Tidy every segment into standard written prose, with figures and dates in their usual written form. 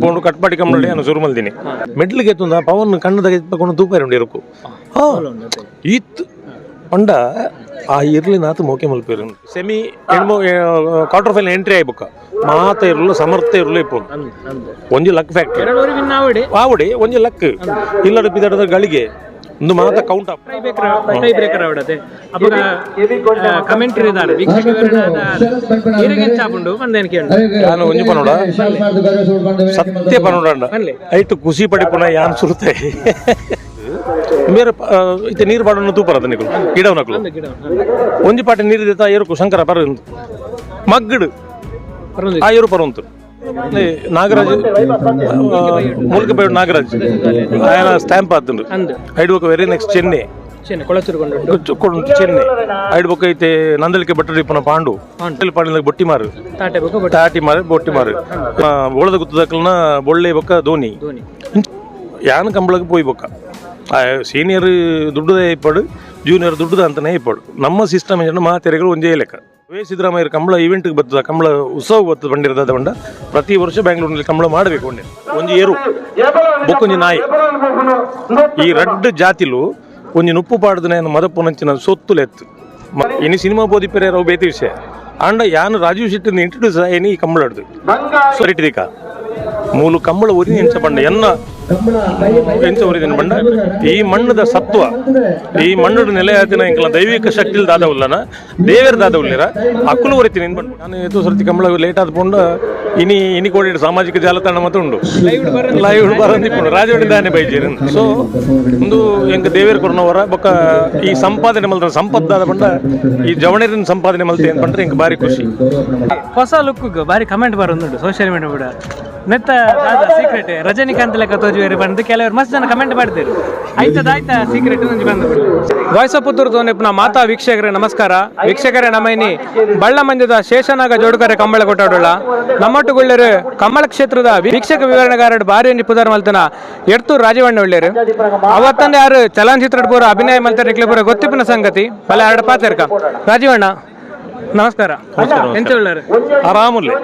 ಪೋಂಡು ಕಟ್ಪಾಡಿ ಕಂಬಳಿ ಅನ್ನು ಸುರು ಮಲ್ದಿನಿ ಮೆಡ್ಲಿಗೆ ಎತ್ತುಂದ ಪವನ್ ಕಣ್ಣು ತೆಗೆದುಕೊಂಡು ತೂಪಾರು ಉಂಡು ಇರುಕು ಈತ್ ಪಂಡ ಆ ಇರ್ಲಿ ನಾತು ಮೋಕೆ ಮಲ್ಪೇರು semi quarter final entry ಆಯ್ಬಕ್ಕ ಮಾತ ಇರಲು ಸಮರ್ಥ ಇರಲು ಇಪ್ಪು ಒಂಜಿ ಲಕ್ ಫ್ಯಾಕ್ಟ್ರಿ ಆವಡಿ ಒಂಜಿ ಲಕ್ ಇಲ್ಲಡ ಪಿದಡದ ಗಳಿಗೆ ಒಂದು ಮಾತ count up tie breaker ಆವಡತೆ ಅಪಗ ಕಮೆಂಟ್ರಿ ಇದ್ದಾರೆ ವೀಕ್ಷಕರು ಯಾನು ಒಂಜಿ ಪನೋಡ ಸತ್ಯ ಪನೋಡ ಐಟು ಖುಷಿ ಪಡಿಪುನ ಯಾನ್ ಸುರುತ್ತೆ ಬೇರೆ ಇತ್ತೆ ನೀರು ಪಾಡನ್ನು ತೂಪರದ ನಿಕುಲು ಗಿಡವನಕುಲು ಒಂಜಿ ಪಾಟಿ ನೀರು ದೇತ ಏರುಕು ಶಂಕರ ಪರ ಮಗ್ಗಡು ಆ ಏರು ಪರಂತು ನಾಗರಾಜ್ ಮೂಲಿಕೆ ಬೈಡು ನಾಗರಾಜ್ ఆయన ಸ್ಟ್ಯಾಂಪ್ ಆತುಂಡು ಐಡ್ ವೆರಿ ನೆಕ್ಸ್ಟ್ ಚೆನ್ನೈ ಚೆನ್ನೈ ಐಡ್ ಬೊಕ್ಕ ಐತೆ ನಂದಳಿಕೆ ಭಟ್ಟರು ಇಪ್ಪನ ಪಾಂಡು ಪಾಂಡು ಬೊಟ್ಟಿ ಮಾರು ತಾಟಿ ಮಾರು ಬೊಟ್ಟಿ ಮಾರು ಬೋಳದ ಗುತ್ತದಕ್ಕಲ್ನ ಬೊಳ್ಳೆ ಬೊಕ್ಕ ಧೋನಿ ಯಾನ್ ಕಂಬಳಕ್ಕೆ ಪೋಯಿ ಬೊಕ್ಕ ಸೀನಿಯರ್ ದುಡ್ಡುದೇ ಇಪ್ಪಡು ಜೂನಿಯರ್ ದುಡ್ಡುದ ಅಂತನೇ ಇಪ್ಪಡು ನಮ್ಮ ಸಿಸ್ಟಮ್ ಏನು ಮಾತೆರೆಗಳು ಒಂಜೇ ಲೆಕ್ಕ ವೇ ಸಿದ್ದರಾಮಯ್ಯ ಕಂಬಳ ಇವೆಂಟ್ಗೆ ಬರ್ತದ ಕಂಬಳ ಉತ್ಸವ ಬರ್ತದ ಬಂಡಿರದ ಬಂಡ ಪ್ರತಿ ವರ್ಷ ಬೆಂಗಳೂರಿನಲ್ಲಿ ಕಂಬಳ ಮಾಡಬೇಕು ಒಂಡೆ ಒಂಜಿ ಏರು ಬೊಕ್ಕೊಂಜಿ ನಾಯಿ ಈ ರಡ್ಡು ಜಾತಿಲು ಒಂಜಿ ನುಪ್ಪು ಪಾಡ್ದನೆ ಮದಪ್ಪುನಂಚಿನ ಸೊತ್ತುಲೆತ್ತು ಇನಿ ಸಿನಿಮಾ ಬೋಧಿಪೆರೆ ರವು ಬೇತಿ ವಿಷಯ ಅಂಡ ಯಾನು ರಾಜೀವ್ ಶೆಟ್ಟಿ ಇಂಟ್ರೊಡ್ಯೂಸ್ ಆಯ್ನಿ ಈ ಕಂಬಳ ಹಿಡ್ದು ಸೊರಿಟಿದಿಕ ಮೂಲು ಕಂಬಳ ಒರಿ ಎಂಚ ಬಂಡ ಎನ್ನ ಎಂಚ ಒರಿದಿನ ಬಂಡ ಈ ಮಣ್ಣದ ಸತ್ವ ಈ ಮಣ್ಣು ನೆಲೆ ಆತಿನ ಎಂಕಲ ದೈವಿಕ ಶಕ್ತಿಲ್ ದಾದವುಲ್ಲನ ದೇವೇರ್ ದಾದವುಲ್ಲಿರ ಅಕ್ಕುಲು ಒರಿತೀನಿ ಬಂಡ ನಾನು ಏತೋ ಸರ್ತಿ ಕಂಬಳ ಲೇಟ್ ಆದ ಪೋಂಡ ಇನಿ ಇನಿ ಕೋಡಿ ಸಾಮಾಜಿಕ ಜಾಲತಾಣ ಮತ್ತು ಉಂಡು ಲೈವ್ ಬರಂದಿಪ್ಪುಂಡು ರಾಜವಡಿ ದಾನೆ ಬೈಜೇರು ಸೊ ಒಂದು ಎಂಕ ದೇವೇರ್ ಕೊರ್ನವರ ಬೊಕ್ಕ ಈ ಸಂಪಾದನೆ ಮಲ್ತ ಸಂಪದ್ದಾದ ಬಂಡ ಈ ಜವಣೇರಿನ ಸಂಪಾದನೆ ಮಲ್ತೆ ಏನ್ ಪಂಡ್ರೆ ಎಂಕ್ ಬಾರಿ ಖುಷಿ. ಹೊಸ ಲುಕ್ ಬಾರಿ ಕಮೆಂಟ್ ಬರೋದುಂಟು ಸೋಷಿಯಲ್ ಮೀಡಿಯಾ ಕೂಡ ನೆತ್ತ ಸೀಕ್ರೆಟ್ ರಜನಿಕಾಂತ್ ಲೆಕ್ಕ ತೋಜುವೇರಿ ಬಂದು ಕೆಲವರು ಮಸ್ತ್ ಜನ ಕಮೆಂಟ್ ಮಾಡ್ತಾರೆ ಆಯ್ತದ ಆಯ್ತಾ ಸೀಕ್ರೆಟ್ ಒಂಜಿ ಬಂದು. ವಾಯ್ಸ್ ಆಫ್ ಪುತ್ತೂರು ತೋನೆಪ್ನ ಮಾತಾ ವೀಕ್ಷಕರೇ ನಮಸ್ಕಾರ. ವೀಕ್ಷಕರೇ ನಮ್ಮೈನಿ ಬಳ್ಳಮಂಜದ ಶೇಷನಾಗ ಜೋಡುಕರೆ ಕಂಬಳ ಕೊಟ್ಟಾಡುಳ್ಳ ನಮ್ಮಟ್ಟುಗುಳ್ಳರು ಕಂಬಳ ಕ್ಷೇತ್ರದ ವೀಕ್ಷಕ ವಿವರಣೆಗಾರರು ಬಾರಿ ಒಂಜಿ ಪುದರ್ ಮಲ್ತನ ಎಡ್ತೂರು ರಾಜೀವಣ್ಣ ಒಳ್ಳೇರು ಅವತ್ತಂದೆ ಯಾರು ಚಲನಚಿತ್ರದ ಪೂರ ಅಭಿನಯ ಮಲ್ತಾರೆ ಪೂರ ಗೊತ್ತಿಪ್ಪನ ಸಂಗತಿ ಬಲ ಎರಡು ಪಾತೆರ್ಕ. ರಾಜೀವಣ್ಣ ನಮಸ್ಕಾರ, ಎಂತ ಉಳ್ಳಾರು? ಆರಾಮುಲ್ಲೆ.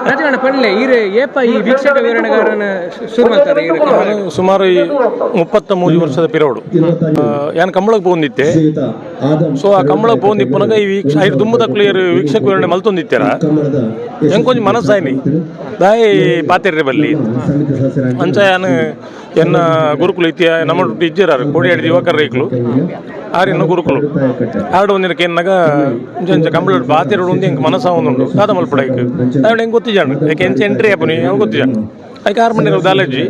ರಾಜೀವಣ್ಣ ಪಂಡ್ಲೆ ಈರೆ ಏಪ ಈ ವೀಕ್ಷಕ ವಿವರಣೆಗಾರನ ಶುರು ಮಾಡ್ತಾರೆ? ಸುಮಾರು 33 ವರ್ಷದ ಪಿರೋಡು ಯಾನ್ ಕಂಬಳಕ್ಕೆ ಪೋಂದಿತ್ತೆ. ಸೊ ಆ ಕಂಬಳಕ್ಕೆ ಪೋಂದಿಪ್ಪನಾಗ ಈ ವೀಕ್ಷ ಐದು ದುಮ್ಮದ ಕ್ಲಿಯರ್ ವೀಕ್ಷಕ ವಿವರಣೆ ಮಲ್ತೊಂದಿತ್ತೀರ ಎಂಕೊಂಜಿ ಮನಸ್ಸಾಯ್ನಿ ದಾಯಿ ಪಾತೆರ್ರೆ ಬಲ್ಲಿ ಅಂಚ ಯಾನ್ ಎನ್ನ ಗುರುಕುಲು ಇತ್ಯ ನಮ್ಮ ಇಜ್ಜಿರಾರು ಕೋಡಿಯಾಡಿ ಯುವಕರ ರೈಕ್ಲು ಆರಿನ ಗುರುಕುಲು ಆಡು ಒಂದಿನ ಕೇನ್ನಾಗ ಇಂಚ ಕಂಬಳ ಬಾತಿರೋಡು ಒಂದು ಎಂಕ್ ಮನಸ್ಸ ಒಂದುಂಡು ದಾದ ಮಲ್ಪಡೈಕ್ ದಾವಣ ಹೆಂಗೆ ಗೊತ್ತಿಜಾಂಡು ಯಾಕೆ ಎಂಚ ಎಂಟ್ರಿ ಆಪುನಿ ಅವು ಗೊತ್ತಿಜಾಂಡು ಐಕೆ ಆರು ಮಂದಿರ ದಾಲಜ್ಜಿ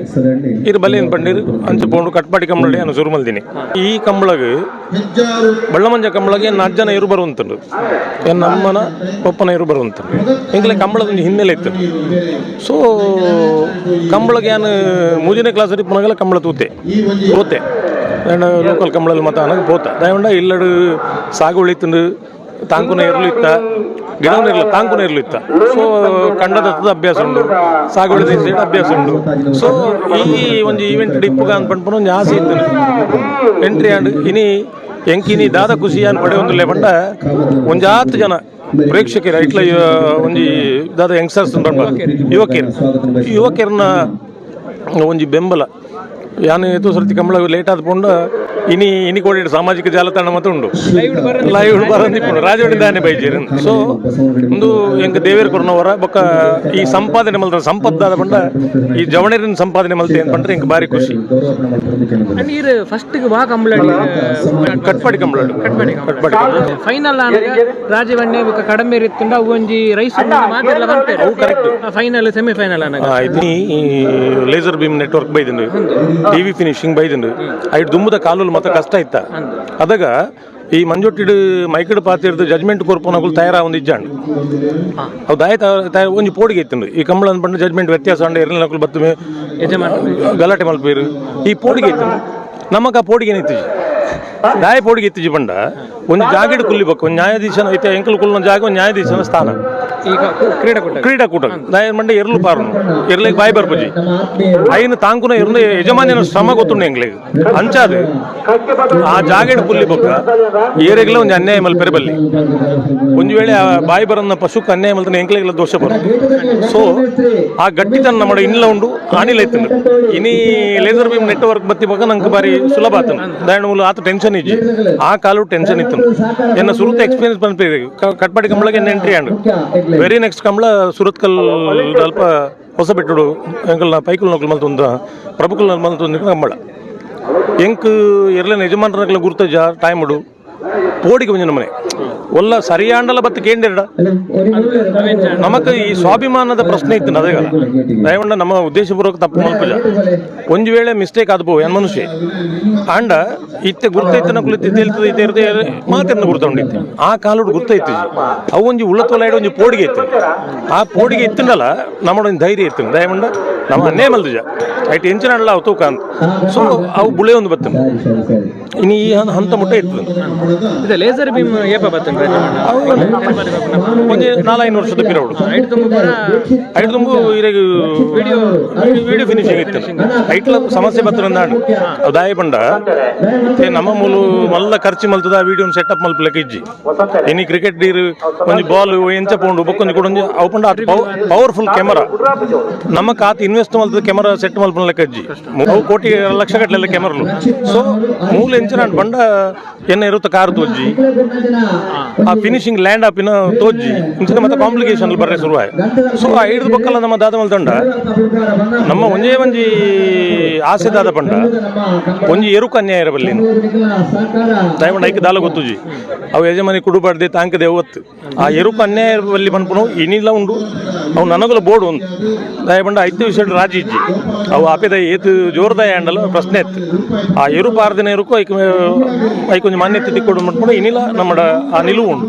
ಇರು ಬಲ್ಲೇನು ಪಂಡಿರು ಅಂಚ ಪೋಂಡು ಕಟ್ಪಾಡಿ ಕಂಬಳಿ ಅನ್ನು ಸುರು ಮಲ್ದಿನಿ. ಈ ಕಂಬಳಗ್ ಬಳ್ಳಮಂಜ ಕಂಬಳಗೆ ಎನ್ನ ಅಜ್ಜನ ಇರು ಬರುವಂತಂಡು ಎನ್ನ ಅಮ್ಮನ ಪಪ್ಪನ ಇರು ಬರುವಂತಂಡು ಎಂಕ್ಲೆ ಕಂಬಳದ ಒಂದು ಹಿನ್ನೆಲೆ ಇತ್ತು. ಸೊ ಕಂಬಳಗೆ ಯಾನು ಮೂಜನೇ ಕ್ಲಾಸ್ ಇಪ್ಪನಾಗೆಲ್ಲ ಕಂಬಳ ತೂತೆ ಪೋತೆ ಲೋಕಲ್ ಕಂಬಳಲ್ಲಿ ಮತ ಅನ್ನೋದು ಪೋತ ದಯವಂಡ ಇಲ್ಲಡು ಸಾಗುವಳಿ ತಿಂದು ತಾಂಕುನ ಇರಲು ಇತ್ತ ಗಿಡವನ್ನ ಇರಲ್ಲ ತಾಂಕುನ ಇರಲು ಇತ್ತ. ಸೊ ಕಂಡದ ಅಭ್ಯಾಸ ಉಂಡು ಸಾಗುವಳಿ ಅಭ್ಯಾಸ ಉಂಡು. ಸೊ ಈ ಒಂದು ಈವೆಂಟ್ ಡಿಪ್ಪುಗ ಅಂತ ಪಂಡ್ಪುನ ಒಂಜಿ ಆಸೆ ಇತ್ತು ಎಂಟ್ರಿ ಆಂಡ್ ಇನಿ ಎಂಕಿನಿ ದಾದ ಖುಷಿ ಅನ್ ಪಡೆಯೊಂದುಲ್ಲೆ ಪಂಡ ಒಂಜಾತ್ ಜನ ಪ್ರೇಕ್ಷಕರ ಇಟ್ಲ ಒಂಜಿ ದಾದ ಯಂಗ್ಸ್ಟರ್ಸ್ ಪಂಡ ಯುವಕರು ಯುವಕರನ್ನ ಒಂಜಿ ಬೆಂಬಲ ಯಾನು ಏತೋ ಸರ್ತಿ ಕಂಬಳ ಲೇಟ್ ಆದ ಪೋಂಡ ಇನಿ ಇನಿ ಕೋಡಿ ಸಾಮಾಜಿಕ ಜಾಲತಾಣ ಮತ್ತು ಉಂಡು ಲೈವ್ ಬರಂದಿಪ್ಪುಂಡು ರಾಜವಡಿ ದಾನೆ ಬೈಜೇರು. ಸೊ ಒಂದು ಎಂಕ ದೇವೇರ್ ಕೊರ್ನವರ ಬೊಕ್ಕ ಈ ಸಂಪಾದನೆ ಮಲ್ತ ಸಂಪದ್ದಾದ ಬಂಡ ಈ ಜವಣೇರಿನ ಸಂಪಾದನೆ ಮಲ್ತೆ ಏನ್ ಪಂಡ್ರೆ ಎಂಕ್ ಬಾರಿ ಖುಷಿ. ಫಸ್ಟ್ ವಾ ಕಂಬಳ ಕಟ್ಪಾಡಿ ಕಂಬಳ ಕಟ್ಪಾಡಿ ಫೈನಲ್ ರಾಜವಣ್ಣೆ ಬೊಕ್ಕ ಕಡಂಬೇರಿ ಇತ್ತುಂಡ ಅವು ಒಂಜಿ ರೈಸ್ ಮಾತೆಲ್ಲ ಬರ್ತಾರೆ correct. Final semifinal ಅನ್ನಾಗ ಈ laser beam network ಬೈದಿಂಡು TV finishing ಬೈದಿಂಡು ಐಟ್ ದುಮ್ಮದ ಕಾಲುಲ್ ಮತ್ತ ಕಷ್ಟ ಇತ್ತ ಅದಾಗ ಈ ಮಂಜೊಟ್ಟಿಡು ಮೈಕಡ್ ಪಾತಿರ್ದು ಜಜ್ಮೆಂಟ್ ಕೊರ್ಪುನಗುಲು ತಯಾರ ಒಂದು ಇಜ್ಜಾಂಡ್ ಅವು ದಾಯ ತಯಾರ ಒಂಜಿ ಪೋಡಿಗೆ ಇತ್ತುಂಡು ಈ ಕಂಬಳ ಅಂದ್ಪಂಡು ಜಜ್ಮೆಂಟ್ ವ್ಯತ್ಯಾಸ ಅಂಡ ಎರಲಿನಕುಲು ಬತ್ತು ಗಲಾಟೆ ಮಲ್ಪೇರು ಈ ಪೋಡಿಗೆ ಇತ್ತುಂಡು ನಮಗ ಆ ಪೋಡಿಗೆ ಇತ್ತಿಜಿ ದಾಯ ಪೋಡಿಗೆ ಇತ್ತಿಜಿ ಪಂಡ ಒಂದು ಜಾಗಿಡ್ ಕುಲ್ಲಿ ಬೊಕ್ಕ ಒಂದು ನ್ಯಾಯಾಧೀಶನ ಐತೆ ಎಂಕಲ್ ಕುಲ್ಲನ ಜಾಗ ಒಂದು ನ್ಯಾಯಾಧೀಶನ ಸ್ಥಾನ ಈ ಕ್ರೀಡಾಕೂಟ ಕ್ರೀಡಾಕೂಟ ದಾಯ ಮಂಡೆ ಎರ್ಲು ಪಾರುನು ಎರ್ಲೆಗ್ ಬಾಯಿ ಬರ್ಪುಜಿ ಐನು ತಾಂಕುನ ಎರ್ಲು ಯಜಮಾನ್ಯನ ಶ್ರಮ ಗೊತ್ತುಂಡು ಎಂಗ್ಲೆಗ್ ಅಂಚಾದು ಆ ಜಾಗೆಡ್ ಪುಲ್ಲಿ ಬೊಕ್ಕ ಏರೆಗ್ಲ ಒಂಜಿ ಅನ್ಯಾಯ ಮಲ್ಪೆರೆ ಬಲ್ಲಿ ಒಂಜಿ ವೇಳೆ ಆ ಬಾಯಿ ಬರನ್ನ ಪಶುಕ್ ಅನ್ಯಾಯ ಮಲ್ತನ ಎಂಕ್ಲೆಗ್ಲ ದೋಷ ಬರು. ಸೊ ಆ ಗಟ್ಟಿತನ ನಮ್ಮ ಇನ್ಲ ಉಂಡು ಆನಿಲ ಇತ್ತು. ಇನಿ laser beam network ಬತ್ತಿ ಬೊಕ್ಕ ನಂಗೆ ಬಾರಿ ಸುಲಭ ಆತನು ದಾಯಣ ಮೂಲ ಆತ ಟೆನ್ಷನ್ ಇಜ್ಜಿ ಆ ಕಾಲು ಟೆನ್ಷನ್ ಇತ್ತು. ಎನ್ನ ಸುರುತ ಎಕ್ಸ್ಪೀರಿಯನ್ಸ್ ಬಂದ್ಪೇರಿ ಕಟ್ಪಾಡಿ ಕಂಬಳಗೆ ಎನ್ನ entry and very next Kambala Surathkal ಅಲ್ಪ ಹೊಸ ಬಿಟ್ಟುಡು ಎಂಕಲ್ನ ಪೈಕುಲ್ ನಕಲ್ ಮಲ್ತೊಂದು ಪ್ರಭುಕುಲ್ ಮಲ್ತೊಂದು ಕಂಬಳ ಎಂಕ್ ಎರ್ಲೆನ ಯಜಮಾನ್ರನಕ್ಲ ಗುರ್ತಜ ಟೈಮ್ ಉಡು ಪೋಡಿಗೆ ಒಂಜಿ ನಮನೆ ಒಲ್ಲ ಸರಿಯಾಂಡಲ ಬತ್ತು ಕೇಂದಿರಡ ನಮಕ್ ಈ ಸ್ವಾಭಿಮಾನದ ಪ್ರಶ್ನೆ ಇತ್ತು. ಅದೇಗಲ್ಲ ದಯವಂಡ ನಮ್ಮ ಉದ್ದೇಶಪೂರ್ವಕ ತಪ್ಪು ಮಲ್ಪಜ ಒಂಜಿ ವೇಳೆ ಮಿಸ್ಟೇಕ್ ಆದ ಏನ್ ಮನುಷ್ಯ ಆಂಡ ಇತ್ತೆ ಗುರ್ತೈತನ ಕುಳಿತು ಇತ್ತೆ ಇತ್ತೆ ಮಾತಿನ ಗುರ್ತ ಉಂಡಿತ್ತೆ ಆ ಕಾಲುಡು ಗುರ್ತೈತಿ ಅವು ಒಂಜಿ ಉಳ್ಳತೊಲ ಒಂಜಿ ಪೋಡಿಗೆ ಇತ್ತು ಆ ಪೋಡಿಗೆ ಇತ್ತಂಡಲ್ಲ ನಮ್ಮಡ ಒಂಜಿ ಧೈರ್ಯ ಇತ್ತು. ದಯವಂಡ ನಮ್ಮ ಅನ್ನೇ ಮಲ್ದುಜ ಐಟ್ ಎಂಚಿನ ಅವು ತೂಕ ಅಂತ ಸೊ ಅವು ಬುಳೆ ಒಂದು ಬತ್ತನ ಇನ್ನು ಈ ಹಂತ ಮುಟ್ಟ ಇತ್ತು. ಇದು ಲೇಸರ್ ಬೀಮ್ ಏಪ ಬತ್ತನ ಒಂಜಿ 4-5 ವರ್ಷದ ಪಿರವಡು ಐಟ್ ತುಂಬು ಇರೆಗ್ ವಿಡಿಯೋ ಫಿನಿಶಿಂಗ್ ಇತ್ತು. ಐಟ್ಲ ಸಮಸ್ಯೆ ಬತ್ತನ ದಾಯ ಪಂಡ ನಮ್ಮ ಮೂಲು ಮಲ್ಲ ಖರ್ಚು ಮಲ್ತದ ಆ ವಿಡಿಯೋ ಸೆಟಪ್ ಮಲ್ಪಲೆಕ್ಕ ಇಜ್ಜಿ. ಇನಿ ಕ್ರಿಕೆಟ್ ನೀರು ಒಂಜಿ ಬಾಲ್ ಎಂಚ ಪೋಂಡು ಬೊಕ್ಕೊಂಜಿ ಕೂಡ ಒಂಜಿ ಅವು ಪಂಡ ಪವರ್ಫುಲ್ ಕ್ಯಾಮರಾ ನಮ್ಮ ಕಾತ್ ಇನ್ವೆಸ್ಟ್ ಮಲ್ತದ ಕ್ಯಾಮರಾ ಸೆಟ್ ಮಲ್ಪನ ಲೆಕ್ಕ ಇಜ್ಜಿ. ಅವು ಕೋಟಿ ಲಕ್ಷ ಗಟ್ಟಲೆ ಕ್ಯಾಮರಲು. ಸೊ ಮೂಲ ಎಂಚಿನ ಬಂಡ ಎನ್ನ ಇರುತ್ತೆ ಕಾರ್ ತೋಜ್ಜಿ ಆ ಫಿನಿಶಿಂಗ್ ಲ್ಯಾಂಡ್ ಆಪಿನ ತೋಜ್ಜಿ ಇಂಚಿನ ಮತ್ತೆ ಕಾಂಪ್ಲಿಕೇಶನ್ ಬರ್ರೆ ಶುರುವಾಯ್. ಸೊ ಆ ಹಿಡಿದು ಬೊಕ್ಕಲ್ಲ ನಮ್ಮ ದಾದ ಮಲ್ತಂಡ ನಮ್ಮ ಒಂಜೇ ಒಂಜಿ ಆಸೆ ದಾದ ಪಂಡ ಒಂಜಿ ಎರುಕು ಅನ್ಯಾಯ ಇರಬಲ್ಲಿ ದಯವಂಡ ಐಕ್ ದಾಲ ಗೊತ್ತುಜಿ ಅವು ಯಜಮಾನಿ ಕುಡುಬಾರ್ದೆ ತಾಂಕದೆ ಒತ್ತು ಆ ಎರುಕು ಅನ್ಯಾಯ ಇರಬಲ್ಲಿ ಪನ್ಪುನು ಇನಿಲ್ಲ ಉಂಡು ಅವು ನನಗಲ ಬೋರ್ಡ್ ಉಂಡು ದಯಪಂಡ ಐತೆ ವಿಷಯ ರಾಜಿ ಇಜ್ಜಿ ಅವು ಆಪೆದ ಏತು ಜೋರ್ದಾಯ ಅಂಡಲ ಪ್ರಶ್ನೆ ಇತ್ತು. ಆ ಎರು ಪಾರ್ದಿನ ಎರುಕು ಐಕ್ ಐಕೊಂಜಿ ಮಾನ್ಯತೆ ತಿಕ್ಕೊಡು ಮಟ್ಪುಂಡು ಇನಿಲ್ಲ ನಮ್ಮಡ ಆ ನಿಲುವು ಉಂಡು.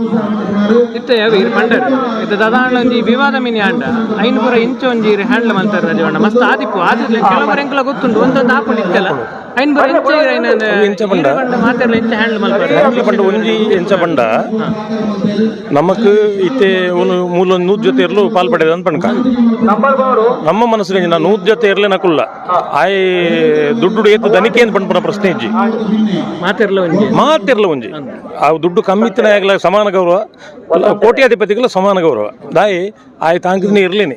ಇತ್ತೆ ಇರು ಪಂಡರು ಇತ್ತೆ ದಾದಾಂಡ ಒಂಜಿ ವಿವಾದ ಮಿನಿ ಆಂಡ ಐನ್ ಪೂರ ಇಂಚ ಒಂಜಿ ಇರು ಹ್ಯಾಂಡ್ಲ್ ಮಲ್ತಾರೆ ರಾಜವಣ್ಣ ಮಸ್ತ್ ಆದಿಪ್ಪು ಆದಿಲ್ಲ ಕೆಲವರು ಎಂಕಲ ಗೊತ್ತುಂಡು ಒಂದೊಂದು ಆಪುಂಡು ಇತ್ತಲ್ಲ ಐನ್ ಪೂರ ಇಂಚ ಇರು ಐನ ಎಂಚ ಪಂಡ ಮಾತೆರ್ಲ ಇಂಚ ಹ್ಯಾಂಡ್ಲ್ ಮಲ್ಪಾರೆ ಹ್ಯಾಂಡ್ಲ್ ಪಂಡ ಒಂಜಿ ಎಂಚ ಪಂಡ ನಮಕ್ ಇತ್ತೆ ಒಂದು ಮೂಲ ನೂತ್ ಜೊತೆ ಇರಲು ಪಾಲ್ ಪಡೆದ ಅಂತ ಪಣ್ಕ ನಮ್ಮ ಮನಸ್ಸಿಗೆ ನಾ ನೂತ್ ಜೊತೆ ಇರಲೇ ನಕುಲ್ಲ ಆಯ್ ದುಡ್ಡು ಏತು ದನಿಕೆ ಅಂತ ಪಣ್ಪುನ ಪ್ರಶ್ನೆ ಇಜ್ಜಿ ಮಾತೆರ್ಲ ಒಂಜಿ ಮಾತಿರ್ಲ ಒಂಜಿ ಆ ದುಡ್ಡು ಕಮ್ಮಿತ್ತಿನ ಆಗಲ ಸಮಾನ ಗೌರವ ಕೋಟ್ಯಾಧಿಪತಿಗಳ ಸಮಾನ ಗೌರವ ದಾಯಿ ಆಯ್ ತಾಂಕಿನ ಇರ್ಲೇನೆ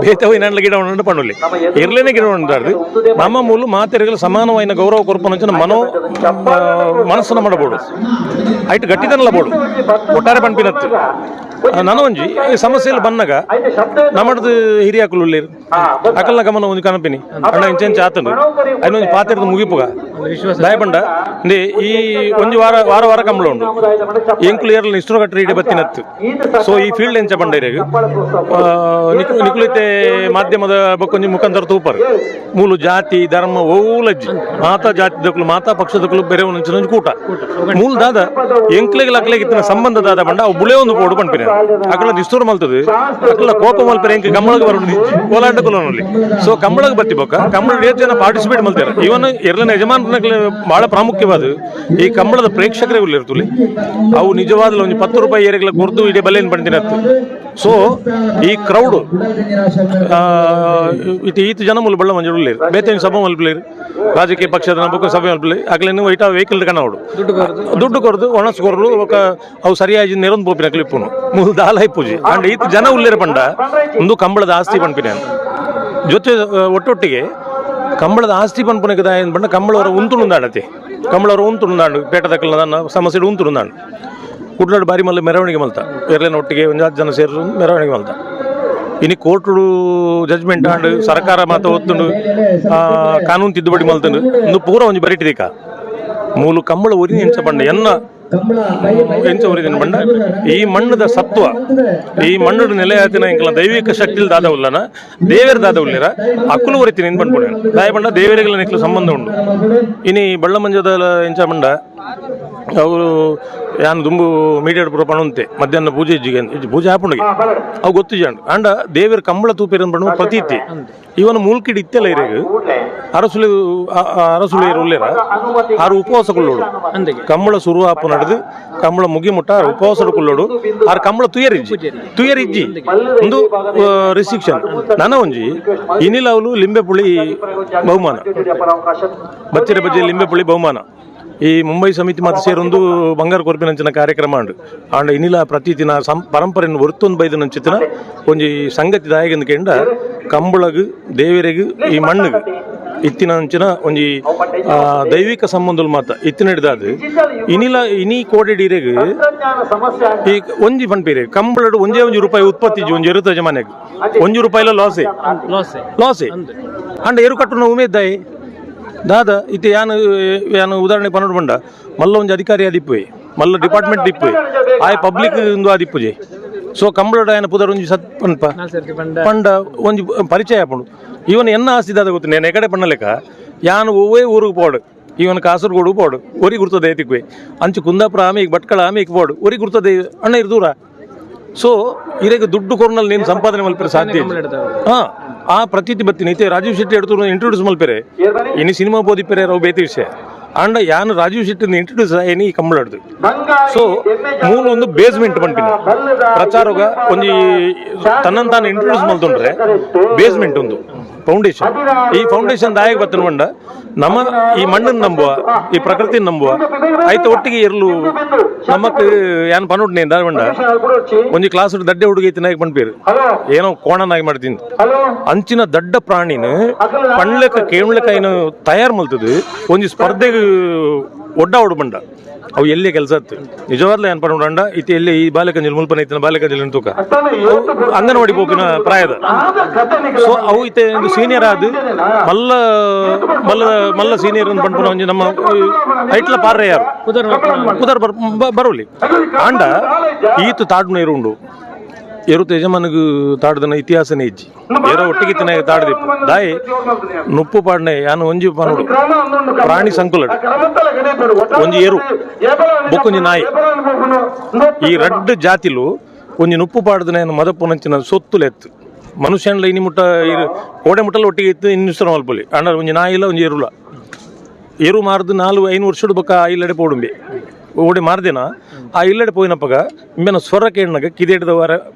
ಬೇತವ ನನ್ಲ ಗಿಡ ಉಂಡು ಪಣ್ಣುಲಿ ಇರ್ಲೇನೆ ಗಿಡ ಉಂಟಾರ್ದು ನಮ್ಮ ಮೂಲ ಮಾತೆರ್ಗಲ ಸಮಾನವಾಯಿನ ಗೌರವ ಕೊರ್ಪನ ಮನೋ ಮನಸ್ಸನ್ನ ಮಾಡಬಹುದು ಐಟ್ ಗಟ್ಟಿದನಲ್ಲ ಬೋಡು ಒಟ್ಟಾರೆ ಪಣ್ಪಿನತ್ತು ನನ್ನ ಒಂಜಿ ಈ ಸಮಸ್ಯೆಯಲ್ಲಿ ಬಂದಾಗ ನಮ್ಮದು ಹಿರಿಯಾಕುಲು ಉಳ್ಳೇರು ಅಕಲ್ನ ಗಮನ ಒಂಜಿ ಕನಪಿನಿ ಅಣ್ಣ ಇಂಚೆಂಚ ಆತನು ಐನೊಂಜಿ ಪಾತ್ರದ ಮುಗಿಪುಗ ದಯಪಂಡ ಈ ಒಂಜಿ ವಾರ ವಾರ ವಾರ ಕಂಬಳ ಉಂಡು ಎಂಕುಲು ಏರ್ಲ ಇಷ್ಟೋ ಕಟ್ಟರೆ ಇಡೀ ಬತ್ತಿನತ್ತು. ಸೊ ಈ ಫೀಲ್ಡ್ ಎಂಚ ಪಂಡ ಇರೇಗ್ ನಿಕುಲಿತೆ ಮಾಧ್ಯಮದ ಬೊಕ್ಕೊಂಜಿ ಮುಖಾಂತರ ತೂಪರ್ ಮೂಲು ಜಾತಿ ಧರ್ಮ ಓಲಜ್ಜಿ ಮಾತಾ ಜಾತಿ ದಕ್ಕಲು ಮಾತಾ ಪಕ್ಷದಕ್ಕಲು ಬೇರೆ ಒಂಜಿ ಕೂಟ ಮೂಲ ದಾದ ಎಂಕ್ಲೆಗ್ ಅಕ್ಲೆಗ್ ಇತ್ತಿನ ಸಂಬಂಧ ದಾದ ಪಂಡ ಅವು ಬುಳೆ ಒಂದು ಪೋಡು ಪನ್ಪಿನ ಅಕಲ ನಿಸ್ತೂರು ಮಲ್ತದೆ ಅಕಲ ಕೋಪ ಮಲ್ಪರೆ ಎಂಕ್ ಕಂಬಳಗ್ ಬರೋದು ಕೋಲಾಂಡ ಕುಲನಲ್ಲಿ. ಸೊ ಕಂಬಳಗ್ ಬತ್ತಿ ಬೊಕ್ಕ ಕಂಬಳ ಏತ್ ಜನ ಪಾರ್ಟಿಸಿಪೇಟ್ ಮಲ್ತಾರೆ ಇವನ್ ಎರ್ಲನ ಯಜಮಾನನ ಬಹಳ ಪ್ರಾಮುಖ್ಯವಾದ ಈ ಕಂಬಳದ ಪ್ರೇಕ್ಷಕರೇ ಇರ್ತುಲಿ ಅವು ನಿಜವಾದ ಒಂಜಿ 10 ರೂಪಾಯಿ ಏರಿಗಳ ಕೊರ್ದು ಇಡೀ ಬಲ್ಲೇನು ಪಂಡಿನತ್ತು. ಸೊ ಈ ಕ್ರೌಡ್ ಇತ್ತು ಈತ ಜನ ಮುಲ್ ಬಳ್ಳ ಮಂಜುಳ್ಳಿರು ಬೇತೆ ಸಭೆ ಮಲ್ಪಲೇರು ರಾಜಕೀಯ ಪಕ್ಷದ ನಂಬಕ ಸಭೆ ಮಲ್ಪಲಿ ಅಗ್ಲೇನು ಐಟ ವೆಹಿಕಲ್ ಕಣ್ಣವಡು ದುಡ್ಡು ಕೊರ್ದು ಒಣಸ್ ಕೊರ್ಲು ఒక ಅವು ಸರಿಯಾಗಿ ನೆರೊಂದು ಪೋಪಿನ ಕ್ಲಿಪ್ಪುನು ಮೂಲ ದಾಲ ಪೂಜೆ ಅಂಡ್ ಈತ ಜನ ಉಲ್ಲೇರ ಪಂಡ ಒಂದು ಕಂಬಳದ ಆಸ್ತಿ ಪನ್ಪಿನ ಜೊತೆ ಒಟ್ಟೊಟ್ಟಿಗೆ ಕಂಬಳದ ಆಸ್ತಿ ಪನ್ಪುನಕ್ಕೆ ದಾಯ ಪಂಡ ಕಂಬಳವರ ಉಂತುಂದಾಡತಿ ಕಂಬಳವರ ಉಂತುಂದಾಂಡು ಪೇಟದಕ್ಕಲ್ಲ ಸಮಸ್ಯೆ ಉಂತುಂದಾಂಡು ಕುಡ್ಲಾಡು ಬಾರಿ ಮಲ್ಲ ಮೆರವಣಿಗೆ ಮಲ್ತ ಎರ್ಲೇನ ಒಟ್ಟಿಗೆ ಒಂದು ಜನ ಸೇರಿ ಮೆರವಣಿಗೆ ಮಲ್ತ ಇನಿ court judgement and ಸರ್ಕಾರ ಮಾತ ಒತ್ತುಂಡು ಕಾನೂನು ತಿದ್ದುಪಡಿ ಮಲ್ತಂಡು ಒಂದು ಪೂರ ಒಂಜಿ ಬರಿಟಿದಿಕ ಮೂಲು ಕಂಬಳ ಒರಿ ಎಂಚ ಪಂಡ ಎನ್ನ ಎಂಚ ಒರಿದಿನ ಪಂಡ ಈ ಮಣ್ಣದ ಸತ್ವ ಈ ಮಣ್ಣು ನೆಲೆಯಾತಿನ ಎಂಕಲ ದೈವಿಕ ಶಕ್ತಿಲ್ ದಾದ ಉಲ್ಲನ ದೇವೇರ್ ದಾದ ಉಲ್ಲಿರ ಅಕ್ಕುಲು ಒರಿತೀನಿ ಏನು ಪಂಡ್ಪುಣೆ ದಾಯ ಪಂಡ ದೇವರಿಗಳ ನೆಕ್ಲು ಸಂಬಂಧ ಉಂಡು ಇನಿ ಬಳ್ಳಮಂಜದ ಎಂಚ ಪಂಡ ಅವರು ಯಾನ್ ದುಂಬು ಮೀಡಿಯಾ ಪೂರ ಪಣುಂತೆ ಮಧ್ಯಾಹ್ನ ಪೂಜೆ ಇಜ್ಜಿಗೆ ಪೂಜೆ ಹಾಪುಂಡಿಗೆ ಅವು ಗೊತ್ತಿಜಾಂಡು ಅಂಡ ದೇವರ ಕಂಬಳ ತೂಪೇರ ಪಣ್ಣು ಪ್ರತೀತಿ ಇವನು ಮೂಲ್ಕಿಡ್ ಇತ್ತೆಲ್ಲ ಇರೇಗ ಅರಸುಲು ಅರಸುಲು ಉಲ್ಲೇರ ಆರು ಉಪವಾಸ ಕುಳ್ಳೋಡು. ಕಂಬಳ ಸುರು ಆಪು ನಡೆದು ಕಂಬಳ ಮುಗಿ ಮುಟ್ಟ ಆರು ಉಪವಾಸ ಕುಳ್ಳೋಡು. ಆರು ಕಂಬಳ ತುಯರಿಜ್ಜಿ ತುಯರಿಜ್ಜಿ ಒಂದು ರಿಸ್ಟ್ರಿಕ್ಷನ್. ನನ ಒಂಜಿ ಇನಿಲವಲು ಲಿಂಬೆ ಪುಳಿ ಬಹುಮಾನ, ಬಚ್ಚಿರ ಬಜ್ಜಿ ಲಿಂಬೆ ಪುಳಿ ಬಹುಮಾನ. ಈ ಮುಂಬೈ ಸಮಿತಿ ಮಾತ ಸೇರೊಂದು ಬಂಗಾರ ಕೊರ್ಪಿನಂಚಿನ ಕಾರ್ಯಕ್ರಮ ಅಂಡು ಆಂಡ ಇನಿಲ ಪ್ರತಿ ದಿನ ಪರಂಪರೆಯನ್ನು ಒರ್ತೊಂದು ಬೈದನಂಚಿತನ ಒಂಜಿ ಸಂಗತಿ ದಾಯಗಂದು ಕೆಂಡ ಕಂಬಳಗು ದೇವರೆಗು ಈ ಮಣ್ಣುಗು ಇತ್ತಿನಂಚಿನ ಒಂಜಿ ದೈವಿಕ ಸಂಬಂಧಲು ಮಾತ ಇತ್ತಿನ ಹಿಡ್ದಾದು ಇನಿಲ ಇನಿ ಕೋಡೆಡೀರೆಗ್ ಈ ಒಂಜಿ ಪನ್ಪೀರೆ ಕಂಬಳಡು ಒಂಜೇ ಒಂಜಿ ರೂಪಾಯಿ ಉತ್ಪತ್ತಿ ಒಂಜಿ ಇರುತ್ತ ಜಮಾನೆಗ್ ಒಂಜಿ ರೂಪಾಯಿಲ ಲಾಸೆ ಲಾಸೆ ಅಂಡ ಎರು ಕಟ್ಟುನ ಉಮೇದ್ದಾಯಿ ದಾದ ಇತ್ತೆ ಯಾನು ಯಾನು ಉದಾಹರಣೆ ಪನ್ನೊಂಡು ಬಂಡ ಮಲ್ಲ ಒಂಜಿ ಅಧಿಕಾರಿ ಆದಿಪ್ಪುವೆ ಮಲ್ಲ ಡಿಪಾರ್ಟ್ಮೆಂಟ್ ದಿಪ್ಪುವೆ ಆಯ್ ಪಬ್ಲಿಕ್ ಒಂದು ಆದಿಪ್ಪುಜೆ. ಸೊ ಕಂಬಳಡ ಆಯನ ಪುದರ್ ಒಂಜಿ ಸತ್ ಪನ್ಪ ಪಂಡ ಒಂಜಿ ಪರಿಚಯ ಆಪುಂಡು. ಇವನ್ ಎನ್ನ ಆಸ್ತಿ ದಾದ ಗೊತ್ತು నేను ಎಕಡೆ ಪಣ್ಣಲೆಕ್ಕ ಯಾನು ಒವ್ವೇ ಊರಿಗೆ ಪೋಡು, ಇವನ್ ಕಾಸರಗೋಡು ಪೋಡು ಒರಿ ಗುರ್ತದೆ ತಿಕ್ವೆ ಅಂಚು ಕುಂದಾಪುರ ಆమెಗ್ ಭಟ್ಕಳ ಆಮೆಗ್ ಪೋಡು ಒರಿ ಗುರ್ತದೆ ಅಣ್ಣ ಇರ್ ದೂರ. ಸೊ ಇರೆಗ್ ದುಡ್ಡು ಕೊರ್ನಲ್ಲಿ ನೀನು ಸಂಪಾದನೆ ಮಲ್ಪರೆ ಸಾಧ್ಯ. ಹಾ ಆ ಪ್ರತೀತಿ ಬತ್ತೀನಿ ಇತ್ತೆ ರಾಜೀವ್ ಶೆಟ್ಟಿ ಎಡ್ತು ಇಂಟ್ರೊಡ್ಯೂಸ್ ಮಲ್ಪೆರೆ ಇನಿ ಸಿನಿಮಾ ಬೋದಿಪ್ಪೆರೆ ರವು ಬೇತೆ ವಿಷಯ ಅಂಡ ಯಾನು ರಾಜೀವ್ ಶೆಟ್ಟಿ ಇಂಟ್ರೊಡ್ಯೂಸ್ ಏನಿ ಕಂಬಳಡ್ದು. ಸೊ ಮೂಲ ಒಂದು ಬೇಸ್ಮೆಂಟ್ ಪನ್ಪಿನ ಪ್ರಚಾರಗ ಒಂಜಿ ತನ್ನಂತಾನು ಇಂಟ್ರೊಡ್ಯೂಸ್ ಮಲ್ತೊಂಡ್ರೆ ಬೇಸ್ಮೆಂಟ್ ಒಂದು ಫೌಂಡೇಶನ್. ಈ ಫೌಂಡೇಶನ್ ದಾಯಕ ಬತ್ತನ ಬಂಡ ನಮ್ಮ ಈ ಮಣ್ಣನ್ನು ನಂಬುವ ಈ ಪ್ರಕೃತಿ ನಂಬುವ ಆಯ್ತು ಒಟ್ಟಿಗೆ ಇರಲು ನಮಕ್ ಯಾನ್ ಪನುಡ್ನೆ ಬಂಡ ಒಂಜಿ ಕ್ಲಾಸ್ ದಡ್ಡೆ ಹುಡುಗಿ ಐತಿ ನಾಯಕ್ ಪನ್ಪೇರು ಏನೋ ಕೋಣನಾಗಿ ಮಾಡ್ತೀನಿ ಅಂಚಿನ ದಡ್ಡ ಪ್ರಾಣಿನ ಪಣ್ಲೆಕ್ಕ ಕೇಣ್ಲೆಕ್ಕ ಏನು ತಯಾರು ಮಲ್ತದು ಒಂಜಿ ಸ್ಪರ್ಧೆಗೆ ಒಡ್ಡ ಒಡು ಬಂಡ ಅವು ಎಲ್ಲಿ ಕೆಲಸ ಆತು ನಿಜವಾದ್ಲ ಏನ್ ಪನ್ನುಂಡ ಇತ್ತೆ ಎಲ್ಲಿ ಈ ಬಾಲಕಂಜಲ್ ಮುಲ್ಪನ ಐತಿನ ಬಾಲಕಂಜಲ್ ತೂಕ ಅಂಗನವಾಡಿ ಪೋಪಿನ ಪ್ರಾಯದ. ಸೊ ಅವು ಇತ್ತೆ ಸೀನಿಯರ್ ಆದ್ ಮಲ್ಲ ಮಲ್ಲ ಮಲ್ಲ ಸೀನಿಯರ್ ಪನ್ಪುನ ಒಂಜಿ ನಮ್ಮ ಐಟ್ಲ ಪಾರ್ರೆ ಯಾರು ಪುದರ್ ಬರೋಲಿ ಆಂಡ ಈತು ತಾಡ್ನ ಇರುಂಡು ಎರು ಯಜಮಾನಿಗೆ ತಾಡ್ದನ ಇತಿಹಾಸನೇ ಇಜ್ಜಿ ಏರೋ ಒಟ್ಟಿಗೆ ತಿನ್ನ ತಾಡ್ದಿಪ್ಪು ದಾಯಿ ನುಪ್ಪು ಪಾಡ್ನೆ ಯಾನು ಒಂಜಿ ಪನುಡು ಪ್ರಾಣಿ ಸಂಕುಲ ಒಂಜಿ ಎರು ಬೊಕ್ಕೊಂಜಿ ನಾಯಿ ಈ ರಡ್ಡು ಜಾತಿಲು ಒಂಜಿ ನುಪ್ಪು ಪಾಡ್ದನ ಏನು ಮದಪ್ಪುನಂಚಿನ ಸೊತ್ತುಲೆತ್ತು ಮನುಷ್ಯನ್ಲ ಇನಿ ಮುಟ್ಟ ಕೋಡೆ ಮುಟ್ಟಲ ಒಟ್ಟಿಗೆ ಇತ್ತು ಇನ್ನು ಮಲ್ಪೊಲಿ ಅಂಡ ಒಂಜಿ ನಾಯಿಲ ಒಂಜಿ ಎರುಲ ಎರು ಮಾರ್ದು 4-5 ವರ್ಷದ ಬೊಕ್ಕ ಆ ಇಲ್ಲಡೆ ಪೋಡುಂಬೆ ಓಡಿ ಮಾರ್ದಿನ ಆ ಇಲ್ಲಡೆ ಪೋಯಿನಪ್ಪಗ ಇಂಬೆನ ಸ್ವರ ಕೇಣ್ಣಗ ಕಿದೇಟದ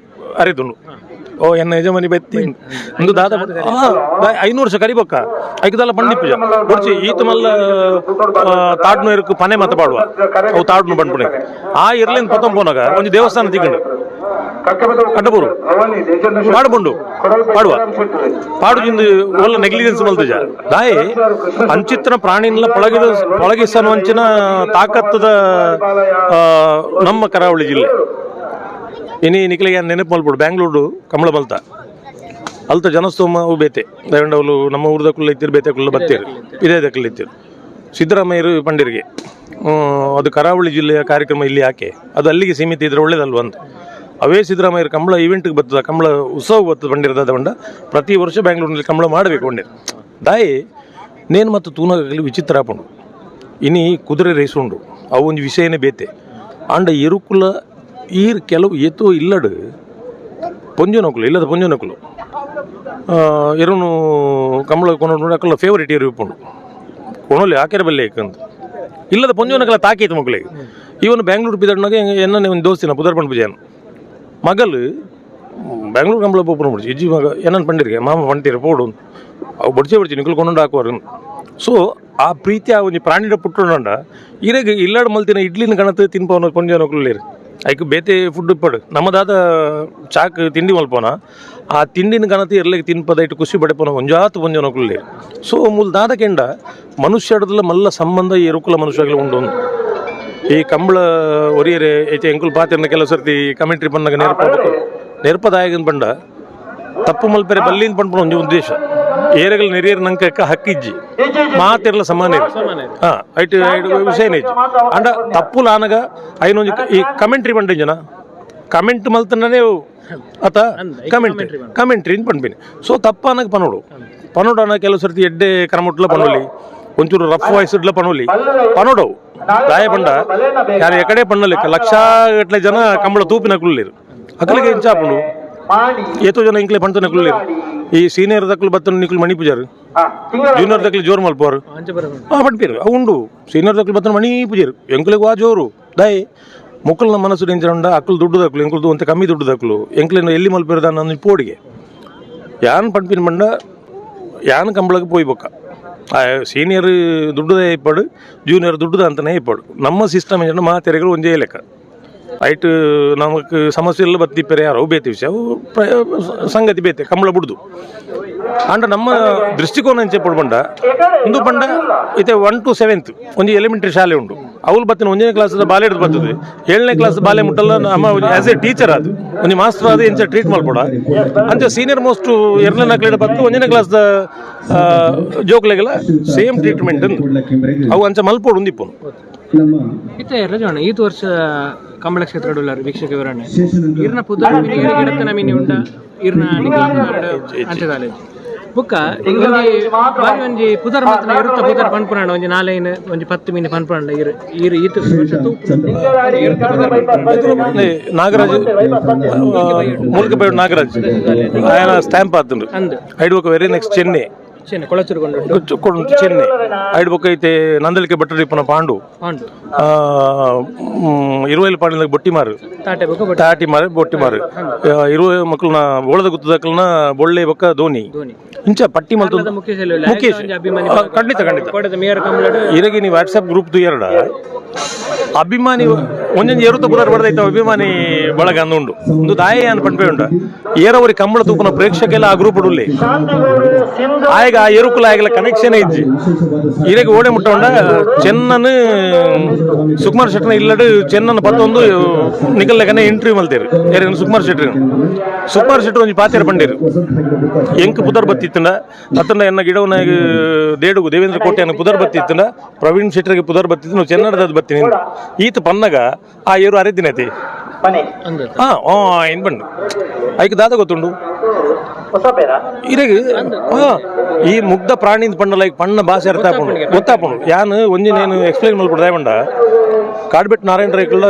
ಅರೆದುಂಡು ಓ ಎನ್ನ ಯಜಮಾನಿ ಬತ್ತಿ ಒಂದು ದಾದ 500 ವರ್ಷ ಕರಿಬೊಕ್ಕ ಐಕದಲ್ಲ ಪಂಡಿಪ್ಪುಜ ಬೊಡ್ಚಿ ಈತ ಮಲ್ಲ ತಾಡ್ನು ಇರಕು ಪನೆ ಮತ ಪಾಡುವ ಅವು ತಾಡ್ನು ಬಂಡ್ಪುಣೆ ಆ ಇರ್ಲಿಂದ ಪತ್ತೊಂಪೋನಾಗ ಒಂಜಿ ದೇವಸ್ಥಾನ ತಿಕ್ಕಂಡು ಅಡ್ಡಬೂರು ಪಾಡುಬುಂಡು ಪಾಡುವ ಪಾಡುಜಿಂದು ಒಲ್ಲ ನೆಗ್ಲಿಜೆನ್ಸ್ ಮಲ್ತುಜ ದಾಯಿ ಅಂಚಿತ್ರ ಪ್ರಾಣಿನ ಪಳಗಿದ ಪಳಗಿಸನು ಅಂಚಿನ ತಾಕತ್ತದ ನಮ್ಮ ಕರಾವಳಿ ಜಿಲ್ಲೆ ಇನಿ ನಿಕ್ಲಿಗೆ ನೆನಪು ಮಲ್ಪಡು ಬ್ಯಾಂಗ್ಳೂರು ಕಮಲ ಮಲ್ತ ಅಲ್ತ ಜನಸ್ತೋಮ ಅವು ಬೇತೆ ದಯಂಡವಲು ನಮ್ಮ ಊರ್ದಕ್ಕುಲ್ಲ ಇತ್ತಿರು ಬೇತೆ ಬತ್ತೀರು ಇದೇ ದಕ್ಕುಲ್ಲ ಇತ್ತಿರು ಸಿದ್ದರಾಮಯ್ಯರು ಪಂಡಿರಿಗೆ ಅದು ಕರಾವಳಿ ಜಿಲ್ಲೆಯ ಕಾರ್ಯಕ್ರಮ ಇಲ್ಲಿ ಯಾಕೆ ಅದು ಅಲ್ಲಿಗೆ ಸೀಮಿತ ಇದ್ರೆ ಒಳ್ಳೇದಲ್ವ ಅಂತ ಅವೇ ಸಿದ್ದರಾಮಯ್ಯರು ಕಂಬಳ ಇವೆಂಟ್ಗೆ ಬರ್ತದ ಕಂಬಳ ಉತ್ಸವ ಬರ್ತದೆ ಬಂಡಿರದ ಬಂಡ ಪ್ರತಿ ವರ್ಷ ಬ್ಯಾಂಗ್ಳೂರಿನಲ್ಲಿ ಕಂಬಳ ಮಾಡಬೇಕು ಬಂಡಿರು ದಾಯಿ ನೇನು ಮತ್ತು ತೂನಗಲಿ ವಿಚಿತ್ರ ಆಪುಂಡು ಇನಿ ಕುದುರೆ ರೇಸ್ ಉಂಡು ಅವು ಒಂಜಿ ವಿಷಯನೇ ಬೇತೆ ಆಂಡ ಎರುಕುಲ ಈರ್ ಕೆಲವು ಏತೋ ಇಲ್ಲಡು ಪೊಂಜನಕುಲು ಇಲ್ಲದ ಪೊಂಜನಕುಲು ಎರುನು ಕಂಬಳ ಕೊನೊಂಡು ಅಕುಲ ಫೇವರೇಟ್ ಎರು ಇಪ್ಪುಂಡು ಕೊನೊಲಿ ಆಕೆರೆ ಬಲ್ಲೆ ಏಕಂತ ಇಲ್ಲದ ಪೊಂಜನಕಲ ತಾಕೀತು ಮಕ್ಕಳಿಗೆ ಇವನು ಬ್ಯಾಂಗ್ಳೂರು ಪಿದಡ್ನಾಗ ಎನ್ನನೆ ಒಂದು ದೋಸ್ತಿನ ಪುದರ್ಪಣ್ ಪೂಜೆಯನ್ನು ಮಗಲು ಬ್ಯಾಂಗ್ಳೂರು ಕಂಬಳ ಪೋಪುನ ಬಿಡ್ಚಿ ಇಜ್ಜಿ ಮಗ ಏನನ್ ಪಂಡಿರಿಗೆ ಮಾಮ ಪಂಡಿರ ಪೋಡು ಅವು ಬಡ್ಚೆ ಬಡ್ಚಿ ನಿಕುಲು ಕೊಂಡೊಂಡು ಹಾಕುವಾರು. ಸೊ ಆ ಪ್ರೀತಿ ಆ ಒಂಜಿ ಪ್ರಾಣಿಡ ಪುಟ್ಟುಂಡ ಇರೆಗ್ ಇಲ್ಲಾಡ್ ಮಲ್ತಿನ ಇಡ್ಲಿನ ಗಣತ ತಿನ್ಪವನ ಪೊಂಜನಕುಲು ಐಕ್ ಬೇತೆ ಫುಡ್ ಇಪ್ಪಡು ನಮ್ಮದಾದ ಚಾಕ್ ತಿಂಡಿ ಮಲ್ಪೋನ ಆ ತಿಂಡಿನ ಗಣತಿ ಇರ್ಲಿಕ್ಕೆ ತಿನ್ಪದ ಇಟ್ಟು ಖುಷಿ ಪಡೆಪೋನ ಒಂಜಾತು ಪೊಂಜನಕುಲು. ಸೊ ಮೂಲ ದಾದ ಕೆಂಡ ಮನುಷ್ಯಡದಲ್ಲ ಮಲ್ಲ ಸಂಬಂಧ ಈ ಎರುಕುಲ ಮನುಷ್ಯಗಳು ಉಂಡು ಈ ಕಂಬಳ ಒರಿಯರೆ ಐತೆ ಎಂಕುಲ್ ಪಾತಿರ್ನ ಕೆಲವು ಸರ್ತಿ ಕಮೆಂಟ್ರಿ ಪನ್ನಾಗ ನೆನಪ ನೆರ್ಪದಾಯಗನ್ ಪಂಡ ತಪ್ಪು ಮಲ್ಪೆರೆ ಬಲ್ಲಿನ ಪಂಪುನ ಒಂಜಿ ಉದ್ದೇಶ ಏರೆಗಲ್ ನೆರಿಯರ್ ನಂಕ ಹಕ್ಕಿಜ್ಜಿ ಮಾತಿರ್ಲ ಸಮಾನ ಹಾ ಐಟ್ ವಿಷಯನೇ ಇಜ್ಜಿ ಅಂಡ ತಪ್ಪು ಲಾನಗ ಐನೊಂಜಿ ಈ ಕಮೆಂಟ್ರಿ ಪಂಡ ಜನ ಕಮೆಂಟ್ ಮಲ್ತನೇ ಅತ ಕಮೆಂಟ್ರಿ ಕಮೆಂಟ್ರಿ ಪಂಪಿನಿ. ಸೊ ತಪ್ಪ ಅನ್ನಾಗ ಪನೋಡು ಪನೋಡು ಅನ್ನ ಕೆಲವು ಸರ್ತಿ ಎಡ್ಡೆ ಕ್ರಮಟ್ಲ ಪನೋಲಿ ಒಂಚೂರು ರಫ್ ವಾಯ್ಸ್ ಇಡ್ಲ ಪನೋಲಿ ಪನೋಡವು ದಾಯ ಪಂಡ ಯಾರು ಎಕಡೆ ಪಣ್ಣಲಿಕ್ಕ ಲಕ್ಷ ಗಟ್ಲೆ ಜನ ಕಂಬಳ ತೂಪಿನ ಕುಳ್ಳಿರು ಅಕಲಿಗೆ ಇಂಚಾಪುಂಡು ಏತೋ ಜನ ಇಂಕ್ಲೆ ಪಂತನ ಕುಳ್ಳಿರು ಈ ಸೀನಿಯರ್ ದಕ್ಕಲು ಬತ್ತನ ನಿಕ್ಲು ಮಣಿ ಪೂಜಾರು ಜೂನಿಯರ್ ದಕ್ಕಲು ಜೋರು ಮಲ್ಪೋರು ಪಡ್ಪೇರು ಅವು ಉಂಡು. ಸೀನಿಯರ್ ದಕ್ಕಲು ಬತ್ತನ ಮಣಿ ಪೂಜಾರು ಎಂಕ್ಲೆಗ್ ವಾ ಜೋರು ದಾಯಿ ಮುಕ್ಕಲ್ನ ಮನಸ್ಸು ಎಂಚ ಅಕ್ಕಲು ದುಡ್ಡು ದಕ್ಕಲು ಎಂಕುಲ್ದು ಒಂತೆ ಕಮ್ಮಿ ದುಡ್ಡು ದಕ್ಕಲು ಎಂಕ್ಲೆನ ಎಲ್ಲಿ ಮಲ್ಪೇರು ದಾನ ಪೋಡಿಗೆ ಯಾನ್ ಪಂಪಿನ ಬಂಡ ಯಾನ್ ಕಂಬಳಕ್ಕೆ ಪೋಯಿ ಬೊಕ್ಕ ಸೀನಿಯರ್ ದುಡ್ಡುದೇ ಇಪ್ಪಡು ಜೂನಿಯರ್ ದುಡ್ಡುದ ಅಂತನೇ ಇಪ್ಪಡು. ನಮ್ಮ ಸಿಸ್ಟಮ್ ಎಂಚ ಮಾತೆರೆಗಳು ಒಂಜೇ ಲೆಕ್ಕ ಐಟ್ ನಮಕ್ ಸಮಸ್ಯೆ ಎಲ್ಲ ಬತ್ತಿಪ್ಪರೆ ಯಾರೋ ಬೇತೆ ವಿಷಯ ಅವು ಸಂಗತಿ ಬೇತೆ ಕಂಬಳ ಬುಡ್ದು. ಆಂಡ ನಮ್ಮ ದೃಷ್ಟಿಕೋನ ಎಂಚ ಪೊಡು ಬಂಡ ಒಂದು ಬಂಡ ಇತ್ತೆ 1 to 7 ಒಂಜಿ ಎಲಿಮೆಂಟರಿ ಶಾಲೆ ಉಂಡು. ಅವ್ಲು ಬತ್ತಿನ 1ನೇ ಕ್ಲಾಸ್ ಬಾಲೆ ಹಿಡ್ದು ಬರ್ತದೆ 7ನೇ ಕ್ಲಾಸ್ ಬಾಲೆ ಮುಟ್ಟಲ್ಲ ನಮ್ಮ as A teacher ಅದು ಒಂಜಿ ಮಾಸ್ಟರ್ ಅದು ಎಂಚ ಟ್ರೀಟ್ ಮಲ್ಪೊಡ ಅಂಚ ಸೀನಿಯರ್ ಮೋಸ್ಟ್ 2ನೇ ನಕ್ಲೆಡ್ ಬತ್ತು 1ನೇ ಕ್ಲಾಸ್ ಜೋಕ್ಲೆಗೆಲ್ಲ ಸೇಮ್ ಟ್ರೀಟ್ಮೆಂಟ್ ಅವು ಅಂಚ ಮಲ್ಪೊಡು ಉಂದಿಪ್ಪುನು. ಇತ್ತೆ ರಜೋಣ ಈತ ವರ್ಷ ಕಂಬಳ ಕ್ಷೇತ್ರ ವೀಕ್ಷಕ ವಿವರಣೆ ಇರ್ನ ಪುದರ್ ಗಿಡತನ ಮೀನಿ ಉಂಡ ಇರ್ನ ಅಂಚದಾಲೆ ಬುಕ್ಕ ಬಾರಿ ಒಂಜಿ ಪುದರ್ ಮಾತ್ರ ಇರುತ್ತ ಪುದರ್ ಪನ್ಪುನಾಂಡ ಒಂಜಿ 4 ಒಂಜಿ 10 ಮೀನು ಪನ್ಪುನಾಂಡ ಇರು ಇರು ಈತ ವರ್ಷ ನಾಗರಾಜ್ ಮೂಲ್ಕ ಬೈಡು ನಾಗರಾಜ್ ఆయన ಸ್ಟ್ಯಾಂಪ್ ಆತುಂಡು ಐಡ್ಬೊಕ್ಕ ವೆರಿ ನೆಕ್ಸ್ಟ್ ಚೆನ್ನೆ ಕೊಳಚೂರು ಚೆನ್ನೆ ಐಡ್ಬೊಕ್ಕ ಐತೆ ನಂದಳಿಕೆ ಭಟ್ಟರು ಇಪ್ಪನ ಪಾಂಡು ಇರುವೈಲು ಪಾಂಡಿನ ಬೊಟ್ಟಿಮಾರು ತಾಟಿ ಮಾರು ಬೊಟ್ಟಿಮಾರು ಇರುವ ಮಕ್ಕಳನ್ನ ಬೋಳದ ಗುತ್ತದಕ್ಕಲ್ನ ಬೊಳ್ಳೆ ಬೊಕ್ಕ ಧೋನಿ ಇಂಚ ಪಟ್ಟಿ ಮಲ್ತು ಮುಖೇಶ್ ಖಂಡಿತ ಖಂಡಿತ ಇರಗಿ ನೀವು ವಾಟ್ಸಪ್ ಗ್ರೂಪ್ ಎರಡ ಅಭಿಮಾನಿ ಒಂಜೊಂಜಿ ಏರುತ್ತ ಪುದರ್ ಬಡ್ದೈತ ಅಭಿಮಾನಿ ಬಳಗ ಅಂದುಂಡು ಒಂದು ದಾಯ ಅನ್ ಪಂಪೆ ಉಂಡು ಏರವರಿ ಕಂಬಳ ತೂಪುನ ಪ್ರೇಕ್ಷಕೆಲ್ಲ ಆ ಗ್ರೂಪ್ ಉಳ್ಳಿ ಆಯಗ ಆ ಏರುಕುಲ ಆಯಗಲ ಕನೆಕ್ಷನ್ ಇಜ್ಜಿ ಇರೆಗ್ ಓಡೆ ಮುಟ್ಟ ಉಂಡ ಚೆನ್ನನ್ ಸುಕುಮಾರ್ ಶೆಟ್ಟನ ಇಲ್ಲಡು ಚೆನ್ನನ್ ಪತ್ತೊಂದು ನಿಕಲ್ಲೆಗನೆ ಇಂಟರ್ವ್ಯೂ ಮಲ್ತೇರು ಏರೇನು ಸುಕುಮಾರ್ ಶೆಟ್ಟರ್ ಸುಕುಮಾರ್ ಶೆಟ್ಟರ್ ಒಂಜಿ ಪಾತೇರು ಪಂಡೇರು ಎಂಕ್ ಪುದರ್ ಬತ್ತಿತ್ತಂಡ ಅತ್ತಂಡ ಎನ್ನ ಗಿಡವನ ದೇಡುಗು ದೇವೇಂದ್ರ ಕೋಟೆಯನ್ನು ಪುದರ್ ಬತ್ತಿತ್ತಂಡ ಪ್ರವೀಣ್ ಶೆಟ್ಟರ್ಗೆ ಪುದರ್ ಬತ್ತಿತ್ತು ನಾವು ಚೆನ್ನಡದ ಬತ್ತೀನಿ ಈತ ಪನ್ನಗ ಆ ಏರು ಅರೆದಿನತಿ ಏನ್ ಬಂಡು ಐಕ್ ದಾದ ಗೊತ್ತುಂಡು ಇರಗ ಈ ಮುಗ್ಧ ಪ್ರಾಣಿಂದ ಪಣ್ಣ ಲೈಕ್ ಪಣ್ಣ ಭಾಷೆ ಅರ್ಥ ಆಪುಂಡು ಗೊತ್ತಾಪುಂಡು ಯಾನ್ ಒಂಜಿ ನೇನು ಎಕ್ಸ್ಪ್ಲೈನ್ ಮಲ್ಪುಡು ಬಂಡ ಕಾಡ್ಬೆಟ್ ನಾರಾಯಣ ರೈಕುಲ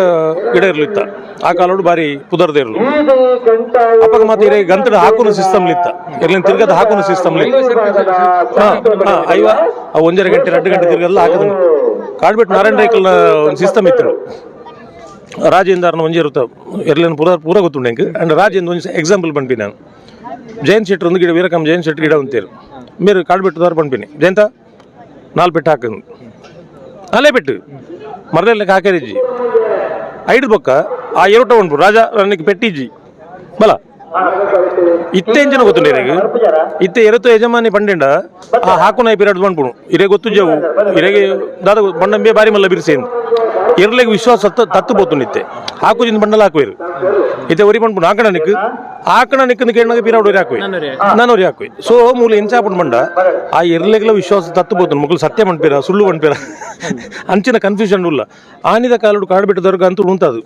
ಗಿಡ ಇರ್ಲಿತ್ತ ಆ ಕಾಲೋಡು ಬಾರಿ ಪುದರ್ದ ಇರ್ಲು ಅಪ್ಪಗ ಮಾತ್ರ ಇರೇ ಗಂತಡ ಹಾಕುನ ಸಿಸ್ಟಮ್ ಲಿತ್ತ ಎರ್ಲಿನ ತಿರ್ಗದ ಹಾಕುನ ಸಿಸ್ಟಮ್ ಐವ 1.5 ಗಂಟೆ 2 ಗಂಟೆ ತಿರ್ಗಲ್ಲ ಹಾಕದ ಕಾಡ್ಬೆಟ್ ನಾರಾಯಣ ರೈಕಲ್ನ ಒಂದು ಸಿಸ್ಟಮ್ ಇತ್ತು. ರಾಜೇಂದ್ರನ ಒಂಜಿ ಇರುತ್ತೆ ಎರ್ಲಿನ ಪೂರ ಪೂರ ಗೊತ್ತುಂಡು ಎಂಕ್ ಅಂಡ್ ರಾಜೇಂದ್ರ ಒಂಜಿ ಎಕ್ಸಾಂಪಲ್ ಪನ್ಪಿ ನಾನು ಜಯಂತ್ ಶೆಟ್ಟರ್ ಒಂದು ಗಿಡ ವೀರಕಂ ಜಯಂತ್ ಶೆಟ್ಟರ್ ಗಿಡ ಅಂತೀರು ಮೇರು ಕಾಡ್ಬೆಟ್ಟದವ್ರು ಪನ್ಪಿನಿ ಜಯಂತ 4 ಪೆಟ್ಟು ಹಾಕಂದು ಅಲ್ಲೇ ಪೆಟ್ಟು ಮರದಲ್ಲ ಹಾಕರಿಜ್ಜಿ ಐಡು ಬೊಕ್ಕ ಆ ಎರಟ ಉಂಟು ರಾಜ ನನಗೆ ಪೆಟ್ಟಿಜ್ಜಿ ಬಲ ಇತ್ತೆ ಎಂಜನ ಗೊತ್ತುಂಡು ಇರೆಗ್ ಇತ್ತೆ ಎರತು ಯಜಮಾನಿ ಪಂಡೆಂಡ ಆ ಹಾಕುನ ಪಿರಾಡ್ ಬಂದ್ಪುಣು ಇರೇ ಗೊತ್ತು ಜವು ಇರೆಗೆ ದಾದ ಬಂಡಂಬೆ ಬಾರಿ ಮಲ್ಲ ಬಿರ್ಸೇನು ಎರ್ಲೆಗ್ ವಿಶ್ವಾಸ ತತ್ತು ಪೋತುಂಡು ಇತ್ತೆ ಹಾಕುಜಿಂದ ಬಂಡಲ ಹಾಕುವೇರು ಇತ್ತೆ ಒರಿ ಬಂದ್ಪುಣು ಆಕಣ ನಿಕ್ಕು ಆಕಣ ನಿಕ್ಕಂದು ಕೇಳಿನಾಗ ಪಿರಾಡ್ ಒರಿ ಹಾಕುವೆ ನಾನು ಒರಿ ಹಾಕುವೆ. ಸೊ ಮೂಲ ಎಂಚಾಪುಂಡು ಬಂಡ ಆ ಎರ್ಲೆಗ್ಲ ವಿಶ್ವಾಸ ತತ್ತು ಪೋತುಂಡು ಮಕ್ಕಳು ಸತ್ಯ ಪನ್ಪೇರ ಸುಳ್ಳು ಪನ್ಪೇರ ಅಂಚಿನ ಕನ್ಫ್ಯೂಷನ್ ಉಲ್ಲ ಆನಿದ ಕಾಲುಡು ಕಾಡ್ಬಿಟ್ಟದವ್ರಿಗೆ ಅಂತೂ ಉಂಟದು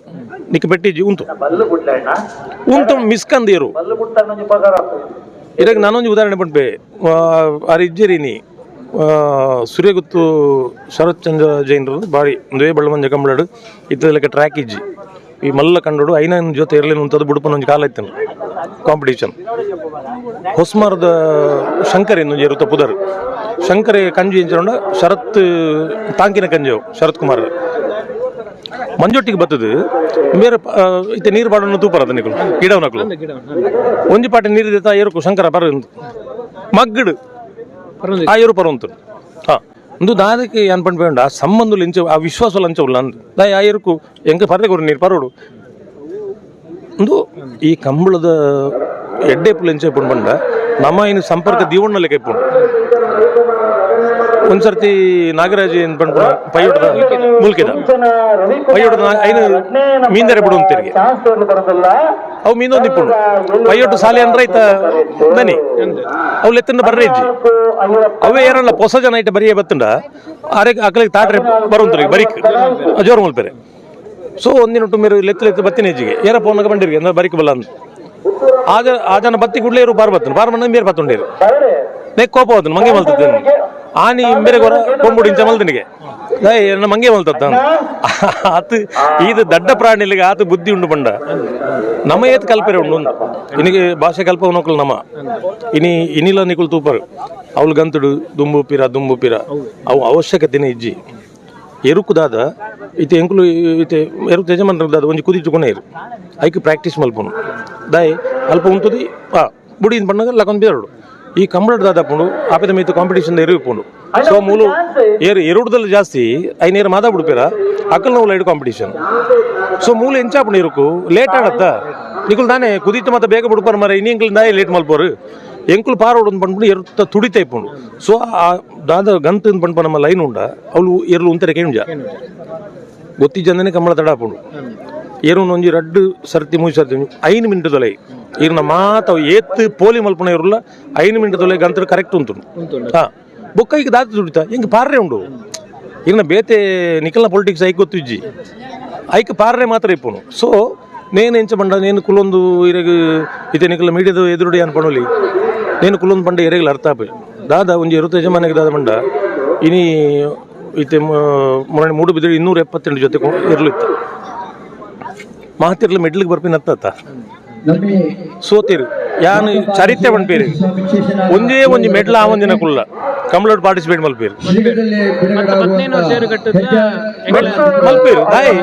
ನಿಕ್ ಪೆಟ್ಟಿಜ್ಜಿ ಉಂಟು ಉಂಟು ಮಿಸ್ಕಂದಿರು ಇರಾಗ ನಾನೊಂದು ಉದಾಹರಣೆ ಪಂಪೆ ಆರ್ ಇಜ್ಜರಿನಿ ಸೂರ್ಯಗುತ್ತು ಶರತ್ಚಂದ್ರ ಜೈನರು ಬಾರಿ ಒಂದೇ ಬಳ್ಳಮಂಜ ಕಂಬಳಡು ಇತ್ತದಕ್ಕೆ ಟ್ರ್ಯಾಕ್ ಇಜ್ಜಿ ಈ ಮಲ್ಲ ಕಂಡೋಡು ಐನನ್ ಜೊತೆ ಇರಲಿಲ್ಲ ಅಂತದ್ದು ಬುಡುಪನ ಒಂಜಿ ಕಾಲ ಇತ್ತು ಕಾಂಪಿಟೇಷನ್ ಹೊಸ್ಮಾರದ ಶಂಕರ್ ಇನ್ನೊಂದು ಇರುತ್ತ ಪುದರ್ ಶಂಕರ್ ಕಂಜು ಎಂಚ ಶರತ್ ತಾಂಕಿನ ಕಂಜು ಶರತ್ ಕುಮಾರ್ ಮಂಜೊಟ್ಟಿಗೆ ಬತ್ತದು ಮೇರೆ ಇತ್ತೆ ನೀರು ಬಾಡನ್ನು ತೂಪರದ ನಿಕುಲು ಗಿಡವನಕುಲು ಒಂಜಿ ಪಾಟಿ ನೀರು ದೇತ ಏರುಕು ಶಂಕರ ಪರ ಮಗ್ಗಡು ಆ ಏರು ಪರವಂತು ಹಾ ಒಂದು ದಾದಕ್ಕೆ ಏನ್ ಪಂಡ ಆ ಸಂಬಂಧ ಲಿಂಚ ಆ ವಿಶ್ವಾಸ ಲಂಚ ಉಲ್ಲ ಅಂದು ದಾಯ ಆ ಏರುಕು ಎಂಕ ಪರ್ರೆ ಕೊರು ನೀರು ಪರೋಡು ಒಂದು ಈ ಕಂಬಳದ ಎಡ್ಡೆ ಪುಲ್ ಎಂಚ ಪಂಡ ನಮ್ಮ ಇನ್ನು ಸಂಪರ್ಕ ದೀವಣ್ಣ ಲೆಕ್ಕ ಇಪ್ಪುಂಡು. ಒಂದ್ಸರ್ತಿ ನಾಗರಾಜ್ ಏನ್ ಪಂಡ ಪೈಯೋಟದ ಮುಲ್ಕಿದ ಪೈಯೋಟದ ಐನು ಮೀಂದರೆ ಬಿಡು ಅಂತೀರಿಗೆ ಅವು ಮೀನೊಂದು ಇಪ್ಪುಂಡು ಪೈಯೋಟು ಸಾಲೆ ಅಂದ್ರೆ ಐತ ದನಿ ಅವು ಲೆತ್ತನ್ನ ಬರ್ರೆ ಇಜ್ಜಿ ಅವೇ ಏರಲ್ಲ ಹೊಸ ಜನ ಐಟ ಬರಿಯೇ ಬತ್ತಂಡ ಆರೆ ಅಕಲಿಗೆ ತಾಟ್ರೆ ಬರುವಂತರಿಗೆ ಬರಿಕ್ ಜೋರು ಮಲ್ಪೆರೆ. ಸೊ ಒಂದಿನ ಉಂಟು ಮೇರು ಲೆತ್ತು ಲೆತ್ತು ಬತ್ತಿನ ಹೆಜ್ಜಿಗೆ ಏರ ಫೋನ್ಗೆ ಬಂಡಿರಿಗೆ ಅಂದ್ರೆ ಬರಿಕ್ ಬಲ್ಲ ಅಂತ ಆ ಜನ ಬತ್ತಿ ಕೂಡಲೇ ಇರು ಬಾರ್ ಬತ್ತನು ಬಾರ್ ಬಂದ ಮೇರು ಬತ್ತುಂಡೇರು ನೇ ಕೋಪ ಹೋದನು ಮಂಗೆ ಮಲ್ತದ್ದೇನೆ ಆನಿ ಬೇರೆ ಗೊರ ಕೊಂಬುಡು ಇಂಚ ಮಲ್ದನಿಗೆ ಎನ್ನ ಮಂಗೆ ಮಲ್ತತ್ತ ಆತು. ಇದು ದಡ್ಡ ಪ್ರಾಣಿಲಿಗೆ ಆತ ಬುದ್ಧಿ ಉಂಡು ಪಂಡ ನಮ್ಮ ಏತ್ ಕಲ್ಪೆರೆ ಉಂಡು. ಇನಿಗೆ ಭಾಷೆ ಕಲ್ಪ ನೋಕಲ್ ನಮ್ಮ ಇನಿ ಇನಿಲ ನಿಕುಲ್ ತೂಪರು ಅವಳು ಗಂತುಡು ದುಂಬು ಪಿರ ದುಂಬು ಪಿರ ಅವು ಅವಶ್ಯಕತೆನೇ ಇಜ್ಜಿ. ಎರುಕುದಾದ ಇತ್ತೆ ಎಂಕುಲು ಇತ್ತೆ ಎರುಕು ಯಜಮಾನ್ರದಾದ ಒಂಜಿ ಕುದಿಚು ಇರು ಐಕ್ ಪ್ರಾಕ್ಟೀಸ್ ಮಲ್ಪುನು ದಾಯಿ ಅಲ್ಪ ಉಂತುದಿ ಆ ಬುಡಿ ಪಣ್ಣಗ ಲಕೊಂದು ಬೇರಡು. ಈ ಕಂಬಳದ ದಾದಪ್ಪುಂಡು ಆಪೆದ ಮೀತು ಕಾಂಪಿಟೇಷನ್ ಎರು ಇಪ್ಪುಂಡು. ಸೊ ಮೂಲು ಏರು ಎರುಡ್ದಲ್ಲಿ ಜಾಸ್ತಿ ಐನೇರು ಮಾದ ಬಿಡ್ಪೇರ ಅಕ್ಕಲ್ ನಾವು light competition. So ಮೂಲು ಎಂಚಾಪುಂಡು ಇರುಕು ಲೇಟ್ ಆಡತ್ತ ನಿಕುಲ್ ತಾನೆ ಕುದಿತ್ತು ಮತ್ತೆ ಬೇಗ ಬಿಡ್ಪಾರ ಮರ ಇನಿ ಎಂಕುಲ್ ದಾಯಿ ಲೇಟ್ ಮಲ್ಪೋರು ಎಂಕುಲು ಪಾರೋಡು ಪಂಡ್ಪುಂಡು ಎರುತ್ತ ತುಡಿತ ಇಪ್ಪುಂಡು. ಸೊ ಆ ದಾದ ಗಂತ ಪಂಡ್ಪ ನಮ್ಮ ಲೈನ್ ಉಂಡ ಅವಳು ಎರ್ಲು ಉಂತರೆ ಕೇಂಜ ಗೊತ್ತಿಜ್ಜಂದನೆ ಕಂಬಳ ತಡ ಆಪುಂಡು. ಏರು ಒಂಜಿ ರಡ್ಡು ಸರ್ತಿ ಮೂಜಿ ಸರ್ತಿ 5 ಮಿನಿಟ್ ದೊಲೈ ಇರ್ನ ಮಾತ ಏತ್ ಪೋಲಿ ಮಲ್ಪುನ ಇರುಲ್ಲ 5 ಮಿನಿಟ್ ದೊಲೈ ಗಂತ್ರ ಕರೆಕ್ಟ್ ಉಂಟು. ಹಾ ಬೊಕ್ಕ ಈಗ ದಾದ ದುಡಿತ ಹಿಂಗೆ ಪಾರ್ರೆ ಉಂಡು ಇರ್ನ ಬೇತೆ ನಿಕಲ್ನ ಪೊಲಿಟಿಕ್ಸ್ ಐಕ್ ಗೊತ್ತಿಜ್ಜಿ ಐಕ್ ಪಾರ್ರೆ ಮಾತ್ರ ಇಪ್ಪುನು. ಸೊ ನೇನು ಎಂಚ ಪಂಡ ನೇನು ಕುಲೊಂದು ಇರೆಗ್ ಇತ್ತೆ ನಿಕಲ್ನ ಮೀಡಿಯಾದ ಎದುರುಡಿ ಅನ್ಪಣೋಲಿ ನೇನು ಕುಲೊಂದು ಪಂಡ ಎರೆಗ್ಲ ಅರ್ಥ ಆಪೆ ದಾದ ಒಂಜಿ ಎರುತ ಯಜಮಾನಿಗೆ ದಾದ ಪಂಡ ಇನಿ ಇತ್ತೆ ಮೊನ್ನೆ ಮೂಡು ಬಿದ್ದರೆ 278 ಜೊತೆ ಇರ್ಲು ಇತ್ತು ಮಾತಿರ್ಲ ಮೆಡ್ಲಿಗೆ ಬರ್ಪಿನ ಅತ್ತ ಸೋತಿರು ಯಾನು ಚರಿತ್ರೆ ಪನ್ಪೇರು ಒಂದೇ ಒಂಜಿ ಮೆಡ್ಲ ಆ ಒಂದಿನ ಕುಲ್ಲ ಕಂಬಳಡ್ ಪಾರ್ಟಿಸಿಪೇಟ್ ಮಲ್ಪೇರು ಮಲ್ಪೇರು ದಾಯಿ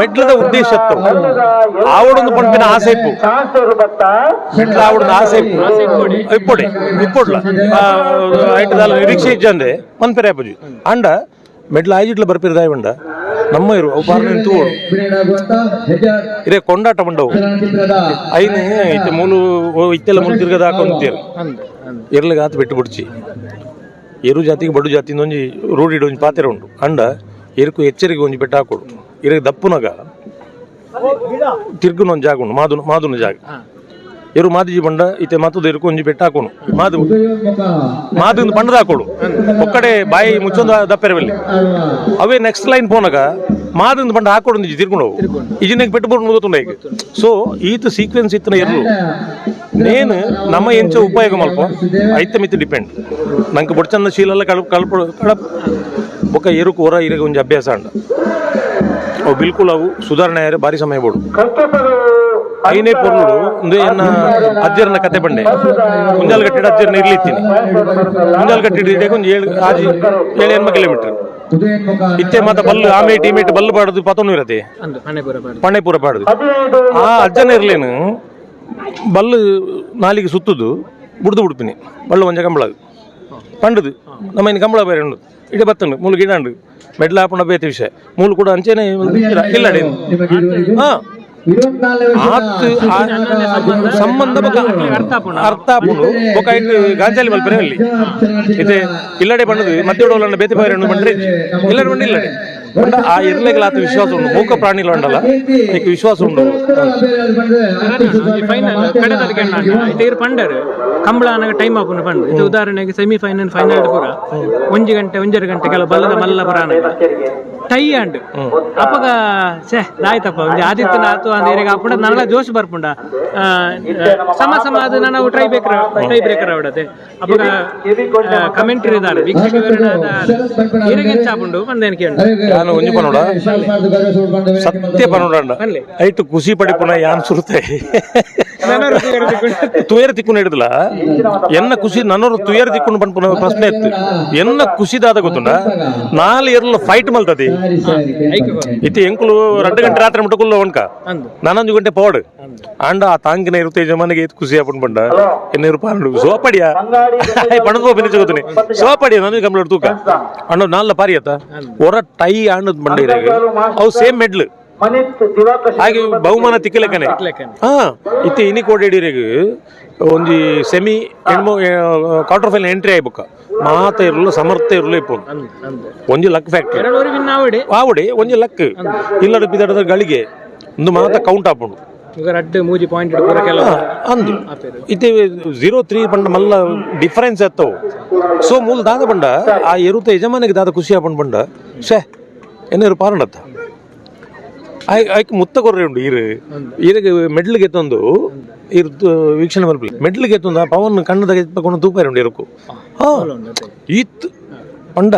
ಮೆಡ್ಲದ ಉದ್ದೇಶ ಆವಡೊಂದು ಪನ್ಪಿನ ಆಸೆ ಇಪ್ಪು ಮೆಡ್ಲ ಆವಡೊಂದು ಆಸೆ ಇಪ್ಪು ಇಪ್ಪೊಡೆ ಇಪ್ಪೊಡ್ಲ ಐಟ್ ದಾಲ ನಿರೀಕ್ಷೆ ಇಜ್ಜಂದೆ ಮನ್ಪೇರೆ ಆಪುಜಿ ಅಂಡ ಮೆಡ್ಲ ಆಯ್ಜಿಟ್ಲ ಬರ್ಪಿರ ದಾಯಿ ಬಂಡ ನಮ್ಮ ಇರು ಅವು ಪಾರ್ನೆ ತೂವೊಡು ಇರೇ ಕೊಂಡಾಟ ಬಂಡವು ಐನು ಇತ್ತೆ ಮೂಲು ಇತ್ತೆಲ್ಲ ಮೂಲು ತಿರ್ಗದ ಹಾಕೊಂತೀರು ಎರ್ಲಿಗೆ ಆತು ಬಿಟ್ಟು ಬಿಡ್ಚಿ ಎರು ಜಾತಿಗೆ ಬಡು ಜಾತಿ ಒಂಜಿ ರೂಢಿಡು ಒಂಜಿ ಪಾತ್ರೆ ಉಂಡು ಅಂಡ ಎರುಕು ಎಚ್ಚರಿಕೆ ಒಂಜಿ ಬೆಟ್ಟ ಹಾಕೊಡು ಇರಗೆ ದಪ್ಪುನಗ ತಿರ್ಗುನ ಒಂಜಿ ಜಾಗ ಉಂಡು ಮಾದುನ ಮಾದುನ ಜಾಗ ಎರು ಮಾದಿಜಿ ಬಂಡ ಇತ್ತೆ ಮಾತದ ಎರುಕು ಒಂಜಿ ಬೆಟ್ಟ ಹಾಕೋನು ಮಾದು ಮಾದು ಪಂಡದ ಹಾಕೋಡು ಒಕ್ಕಡೆ ಬಾಯಿ ಮುಚ್ಚೊಂದು ದಪ್ಪೆರವಲ್ಲಿ ಅವೇ ನೆಕ್ಸ್ಟ್ ಲೈನ್ ಪೋನಗ ಮಾದಿಂದ ಪಂಡ ಹಾಕೊಡು ಒಂಜಿ ತಿರ್ಕೊಂಡು ಇಜಿನೆಗ್ ಪೆಟ್ಟು ಬೋರ್ಡ್ ಗೊತ್ತುಂಡ ಈಗ. ಸೊ ಈತ ಸೀಕ್ವೆನ್ಸ್ ಇತ್ತನ ಎರ್ಲು ನೇನು ನಮ್ಮ ಎಂಚ ಉಪಯೋಗ ಮಲ್ಪ ಐತ ಮಿತ್ ಡಿಪೆಂಡ್ ನಂಗೆ ಬೊಡ್ಚಂದ ಶೀಲೆಲ್ಲ ಕಳಪ ಕಳಪ ಕಳಪ ಬೊಕ್ಕ ಎರುಕು ಹೊರ ಇರಗೆ ಒಂಜಿ ಅಭ್ಯಾಸ ಅಂಡ ಅವು ಬಿಲ್ಕುಲ್ ಅವು ಸುಧಾರಣೆ ಆಯ್ರೆ ಭಾರಿ ಸಮಯ ಬೋಡು. ಐನೇ ಪೊರ್ಲುಡು ಒಂದು ಎನ್ನ ಅಜ್ಜರನ ಕತೆ ಬಂಡೆ ಕುಂಜಾಲ್ ಕಟ್ಟಿಡ ಅಜ್ಜರನ ಇರ್ಲಿತ್ತೀನಿ ಕುಂಜಾಲ್ ಕಟ್ಟಿಡ ಒಂಜಿ 7 6 7 8 ಕಿಲೋಮೀಟರ್ ಇತ್ತೆ ಮಾತ ಬಲ್ಲು ಆಮೆ ಟೀಮೇಟ್ ಬಲ್ಲು ಪಾಡುದು ಪತೊಂದು ಇರತ್ತೆ ಪಣೆಪುರ ಪಾಡುದು ಆ ಅಜ್ಜನ ಇರ್ಲೇನು ಬಲ್ಲು ನಾಲಿಗೆ ಸುತ್ತುದು ಬುಡ್ದು ಬಿಡ್ತೀನಿ ಬಳ್ಳು ಒಂಜ ಕಂಬಳ ಪಂಡುದು ನಮ್ಮ ಇನ್ನು ಕಂಬಳ ಬೇರೆ ಉಂಡು ಇಡೀ ಬತ್ತಂಡು ಮೂಲು ಗಿಡ ಉಂಡು ಮೆಡ್ಲ ಹಾಪುಂಡ ಬೇತೆ ವಿಷಯ ಮೂಲು ಕೂಡ ಅಂಚೆನೆ ಇಲ್ಲ ಹಾ ಸಂಬಂಧ ಅರ್ಥ ಆಪುಂಡು ಬೊಕ ಐಟ್ ಗಾಂಜಾಲಿ ಮಲ್ಪರೆ ಅಲ್ಲಿ ಇತ್ತೆ ಇಲ್ಲಡೆ ಬಣ್ಣದು ಮಧ್ಯೆ ಬೇತೆ ಬಾರಿ ಬಂದ್ರೆ ಇಲ್ಲಡೆ ಬಂಡ ಇಲ್ಲಡೆ ಬಂಡ ಆ ಇರ್ಲೆಗಳ ಆತ ವಿಶ್ವಾಸ ಉಂಡು ಮೂಕ ಪ್ರಾಣಿಲ ಉಂಡಲ್ಲ ಐಕ್ ವಿಶ್ವಾಸ ಉಂಡು. ಫೈನಲ್ ಕಡೆದಕ್ಕೆ ಇತ್ತೆ ಪಂಡರ್ ಕಂಬಳ ಅನಗ ಟೈಮ್ ಆಪುನ ಪಂಡ ಇದು ಉದಾಹರಣೆಗೆ ಸೆಮಿಫೈನಲ್ ಫೈನಲ್ ಪೂರ 1 ಗಂಟೆ 1.5 ಗಂಟೆ ಕೆಲವು ಬಲ್ಲದ ಮಲ್ಲ ಪುರ ಟೈ ಅಂಡ್ ಅಪಗ ಛೇ ದಾಯ್ತಪ್ಪ ಒಂಜಿ ಆದಿತ್ಯನ ಆತು ಅಂದ ಏರಿಯಾಗ ಆಪುಂಡ ನನಲ ಜೋಶ್ ಬರ್ಪುಂಡ ಸಮ ಸಮ ಅದು ನಾನು try breaker tie breaker ಅವಡತೆ ಅಪಗ ಕಮೆಂಟ್ರಿ ಇದ್ದಾರೆ ವೀಕ್ಷಕರು ಏರಿಯಾಗ ಹೆಚ್ಚಾಪುಂಡು ಬಂದೇನು ಕೇಳಿ ಯಾನು ಒಂಜಿ ಪನೋಡ ಸತ್ಯ ಪನೋಡ ಐಟ್ ಖುಷಿ ಪಡಿಪುನ ಯಾನ್ ಸುರುತ್ತೆ ತುಯರ್ ತಿಕ್ಕು ಹಿಡಿದಲ ಎನ್ನ ಖುಷಿ ನನ್ನೋರು ತುಯರ್ ತಿಕ್ಕೊಂಡು ಪನ್ಪುನ ಪ್ರಶ್ನೆ ಇತ್ತು ಎನ್ನ ಖುಷಿದಾದ ಗೊತ್ತುಂಡ 4 ಎರ್ಲ ಫೈಟ್ ಮಲ್ತದೆ ಇತ್ತೆ ಎಂಕುಲು 2 ಗಂಟೆ ರಾತ್ರಿ ಮುಟ್ಟ ಕುಲ್ಲ ಒಣ್ಕ ನಾನೊಂದು ಗಂಟೆ ಪೋಡು ಅಂಡ ಆ ತಾಂಗಿನ ಇರುತ್ತೆ ಯಜಮಾನಿಗೆ ಏತ್ ಖುಷಿ ಆಪುಂಡು ಬಂಡ ಎನ್ನ ಪಾಂಡು ಸೋಪಡಿಯ ಪಣದ ಪೋಪಿನ ಗೊತ್ತುನಿ ಸೋಪಡಿಯ ನನಗೆ ಕಂಪ್ಲೇಂಟ್ ತೂಕ ಅಣ್ಣ ನಾಲ್ಲ ಪಾರಿ ಆತ ಹೊರ ಟೈ ಆಂಡದ್ ಬಂಡ ಇರಾಗ ಅವು ಸೇಮ್ ಮೆಡ್ಲು ಹಾಗೆ ಬಹುಮಾನ ತಿಕ್ಕಲೆಕ್ಕನೆ ಹಾ ಇತ್ತೆ ಇನಿ ಕೋಡಿಡಿರೆಗ್ ಒಂಜಿ ಸೆಮಿ ಎಣ್ಮೊ quarter final entry ಆಯ್ಬುಕ್ಕ ಮಾತ ಇರಲು ಸಮರ್ಥ ಇರಲು ಇಪ್ಪು ಒಂಜಿ ಲಕ್ ಫ್ಯಾಕ್ಟ್ರಿ ಆವಡೆ ಒಂಜಿ ಲಕ್ ಇಲ್ಲಡ ಬಿದಡದ ಗಳಿಗೆ ಒಂದು ಮಾತ ಕೌಂಟ್ ಆಪುಂಡು ಅಂದು ಇತ್ತೆ 0-3 ಪಂಡ ಮಲ್ಲ ಡಿಫರೆನ್ಸ್ ಎತ್ತವು. ಸೊ ಮೂಲ ದಾದ ಬಂಡ ಆ ಎರುತ ಯಜಮಾನಿಗೆ ದಾದ ಖುಷಿ ಆಪಂಡ್ ಬಂಡ ಶೇ ಎನ್ನೇರು ಪಾರಂಡತ್ತ ಐಕ್ ಮುತ್ತ ಕೊರ್ರೆ ಉಂಡು ಈರು ಈರಿಗೆ ಮೆಡ್ಲಿಗೆ ತಂದು ಇರ್ ವೀಕ್ಷಣೆ ಮಲ್ಪಲಿ ಮೆಡ್ಲಿಗೆ ತಂದು ಪವನ್ ಕಣ್ಣದಾಗ ಕೊಂಡು ತೂಪಾರಿ ಉಂಡು ಇರುಕು ಹಾ ಈತ್ ಪಂಡ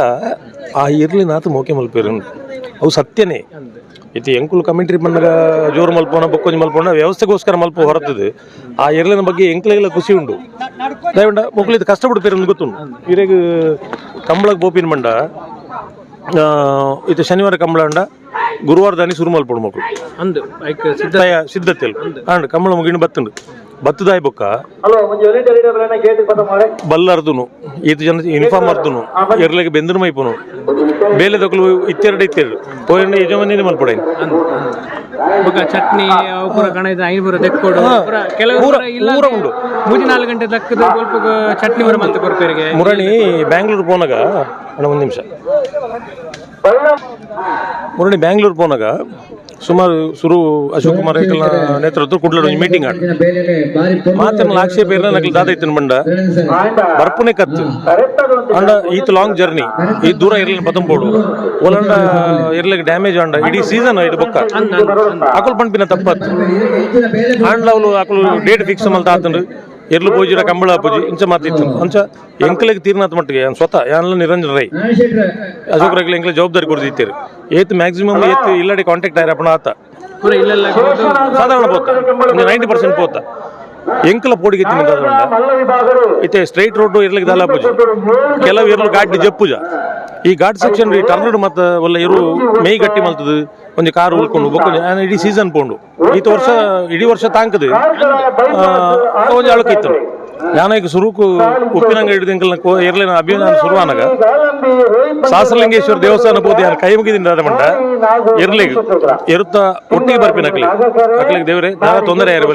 ಆ ಇರ್ಲಿನಾತ್ ಮೋಕೆ ಮಲ್ಪೇರು ಅವು ಸತ್ಯನೇ. ಇತ್ತೆ ಎಂಕುಲು ಕಮೆಂಟ್ರಿ ಪನ್ನಗ ಜೋರು ಮಲ್ಪೋಣ ಬೊಕ್ಕೊಂಜಿ ಮಲ್ಪೋಣ ವ್ಯವಸ್ಥೆಗೋಸ್ಕರ ಮಲ್ಪ ಹೊರತದು. ಆ ಎರ್ಲಿನ ಬಗ್ಗೆ ಎಂಕ್ಲೆಗೆಲ್ಲ ಖುಷಿ ಉಂಡು. ದಯವಿಡ ಮೊಕ್ಲು ಕಷ್ಟಪಡ್ಪೇರು ಗೊತ್ತುಂಡು. ಇರೆಗ್ ಕಂಬಳಗ್ ಬೋಪಿನ ಬಂಡ ಇದು ಶನಿವಾರ ಕಂಬಳ ಅಂಡ ಗುರುವಾರ ದಾನಿ ಸುರು ಮಲ್ಪೋಡು ಮಕ್ಕಳು ಅಂದು ಐಕ್ ಸಿದ್ಧ ಸಿದ್ಧತೆ ಅಂಡ್ ಕಂಬಳ ಮುಗಿನ ಬತ್ತುಂಡು ಬತ್ತದಾಯ್ ಬೊಕ್ಕ ಬಲ್ಲರ್ದುನು ಈತ ಜನ ಯೂನಿಫಾರ್ಮ್ ಅರ್ದುನು ಎರ್ಲೆಗೆ ಬೆಂದನು ಮೈಪುನು ಬೇಲೆ ದೊಕ್ಕಲು ಇತ್ತೆರಡು ಇತ್ತೆರಡು ಪೋಯಣ್ಣ ಯಜಮಾನಿ ಮಲ್ಪೊಡೈನ್ ಬೊಕ್ಕ ಚಟ್ನಿ ಅವು ಪೂರ ಕಣ ಇದು ಐನ್ ಪೂರ ದೆಕ್ಕೊಡು ಪೂರ ಕೆಲವು ಇಲ್ಲ ಪೂರ ಉಂಡು. ಮೂಜಿ ನಾಲ್ಕು ಗಂಟೆ ದಕ್ಕದ ಬೊಲ್ಪುಗ್ ಚಟ್ನಿ ಪೂರ ಮಲ್ತ್ ಕೊರ್ಪೆರಿಗೆ. ಮುರಣಿ ಬ್ಯಾಂಗ್ಳೂರ್ ಪೋನಾಗ ಅಣ್ಣ ಒಂದು ನಿಮಿಷ, ಮುರಣಿ ಬ್ಯಾಂಗ್ಳೂರ್ ಪೋನಾಗ ಸುಮಾರು ಸುರು ಅಶೋಕ್ ಕುಮಾರ್ ಐಕಲ್ನ ನೇತೃತ್ವ ಕುಡ್ಲಡ್ ಒಂಜಿ ಮೀಟಿಂಗ್ ಆಂಡ್ ಮಾತೆಲ್ಲ ಆಕ್ಷೇಪ ಇರ್ನ ನಕಲ್ ದಾದ ಇತ್ತಿನ ಬಂಡ ಬರ್ಪುನೆ ಕತ್ತು ಅಂಡ ಈತ್ ಲಾಂಗ್ ಜರ್ನಿ ಈ ದೂರ ಇರ್ಲಿನ ಪತಂಬೋಡು ಓಲಂಡ ಇರ್ಲಿಕ್ಕೆ ಡ್ಯಾಮೇಜ್ ಅಂಡ ಇಡೀ ಸೀಸನ್ ಇಡು ಬೊಕ್ಕ ಅಕುಲ್ ಪಂಪಿನ ತಪ್ಪತ್ತು ಆಂಡ್ಲ ಅವಳು ಅಕುಲು ಡೇಟ್ ಫಿಕ್ಸ್ ಮಲ್ತ ಆತಂಡು ಎರ್ಲು ಪೂಜಿಡ ಕಂಬಳ ಪೂಜಿ ಇಂಚ ಮಾತಿತ್ತು. ಅಂಚ ಎಂಕಲೆಗ್ ತೀರ್ನಾಥ ಮಟ್ಟಿಗೆ ಯಾನ್ ಸ್ವತಃ ಯಾನ್ಲ ನಿರಂಜನ್ ರೈ ಅಶೋಕ್ ರೈಗ್ಲ ಎಂಕ್ಲೆ ಜವಾಬ್ದಾರಿ ಕೊಡ್ದಿತ್ತೀರು ಏತ್ ಮ್ಯಾಕ್ಸಿಮಮ್ ಏತ್ ಇಲ್ಲಡೆ ಕಾಂಟ್ಯಾಕ್ಟ್ ಆಯ್ರಪ್ಪಣ ಆತ ಪೂರ ಇಲ್ಲೆಲ್ಲ ಸಾಧಾರಣ ಪೋತ 90% ಪೋತ ಎಂಕಲ ಪೋಡಿಗೆ ತಿನ್ನದಾದ ಇತ್ತೆ ಸ್ಟ್ರೈಟ್ ರೋಡ್ ಇರ್ಲಿಕ್ಕೆ ದಾಲ ಪೂಜೆ ಕೆಲವು ಇರ್ಲು ಘಾಟ್ ಜಪ್ಪುಜ ಈ ಘಾಟ್ ಸೆಕ್ಷನ್ ಈ ಟರ್ನ್ ಮತ್ತೆ ಒಲ್ಲ ಇರು ಮೇಯ್ ಗಟ್ಟಿ ಮಲ್ತದು ಒಂಜಿ ಕಾರ್ ಉಳ್ಕೊಂಡು ಬೊಕ್ಕೊಂಜಿ ಇಡೀ ಸೀಸನ್ ಪೋಂಡು ಈತ ವರ್ಷ ಇಡೀ ವರ್ಷ ತಾಂಕದು ಒಂಜಿ ಅಳಕಿತ್ತು. ಯಾನೈಕ್ ಸುರುಕು ಉಪ್ಪಿನಂಗ ಹಿಡಿದು ಎಂಕಲ್ನ ಎರ್ಲಿನ ಅಭಿಯಾನ ಶುರುವಾನಾಗ ಸಹಸ್ರಲಿಂಗೇಶ್ವರ ದೇವಸ್ಥಾನ ಪೋದು ಯಾರು ಕೈ ಮುಗಿದಿಂದ ಮಂಡ ಎರ್ಲಿಗ್ ಎರುತ್ತ ಒಟ್ಟಿಗೆ ಬರ್ಪಿನ ಅಕ್ಲಿ ಅಕ್ಲಿಗೆ ದೇವರೇ ದಾದ ತೊಂದರೆ ಯಾರು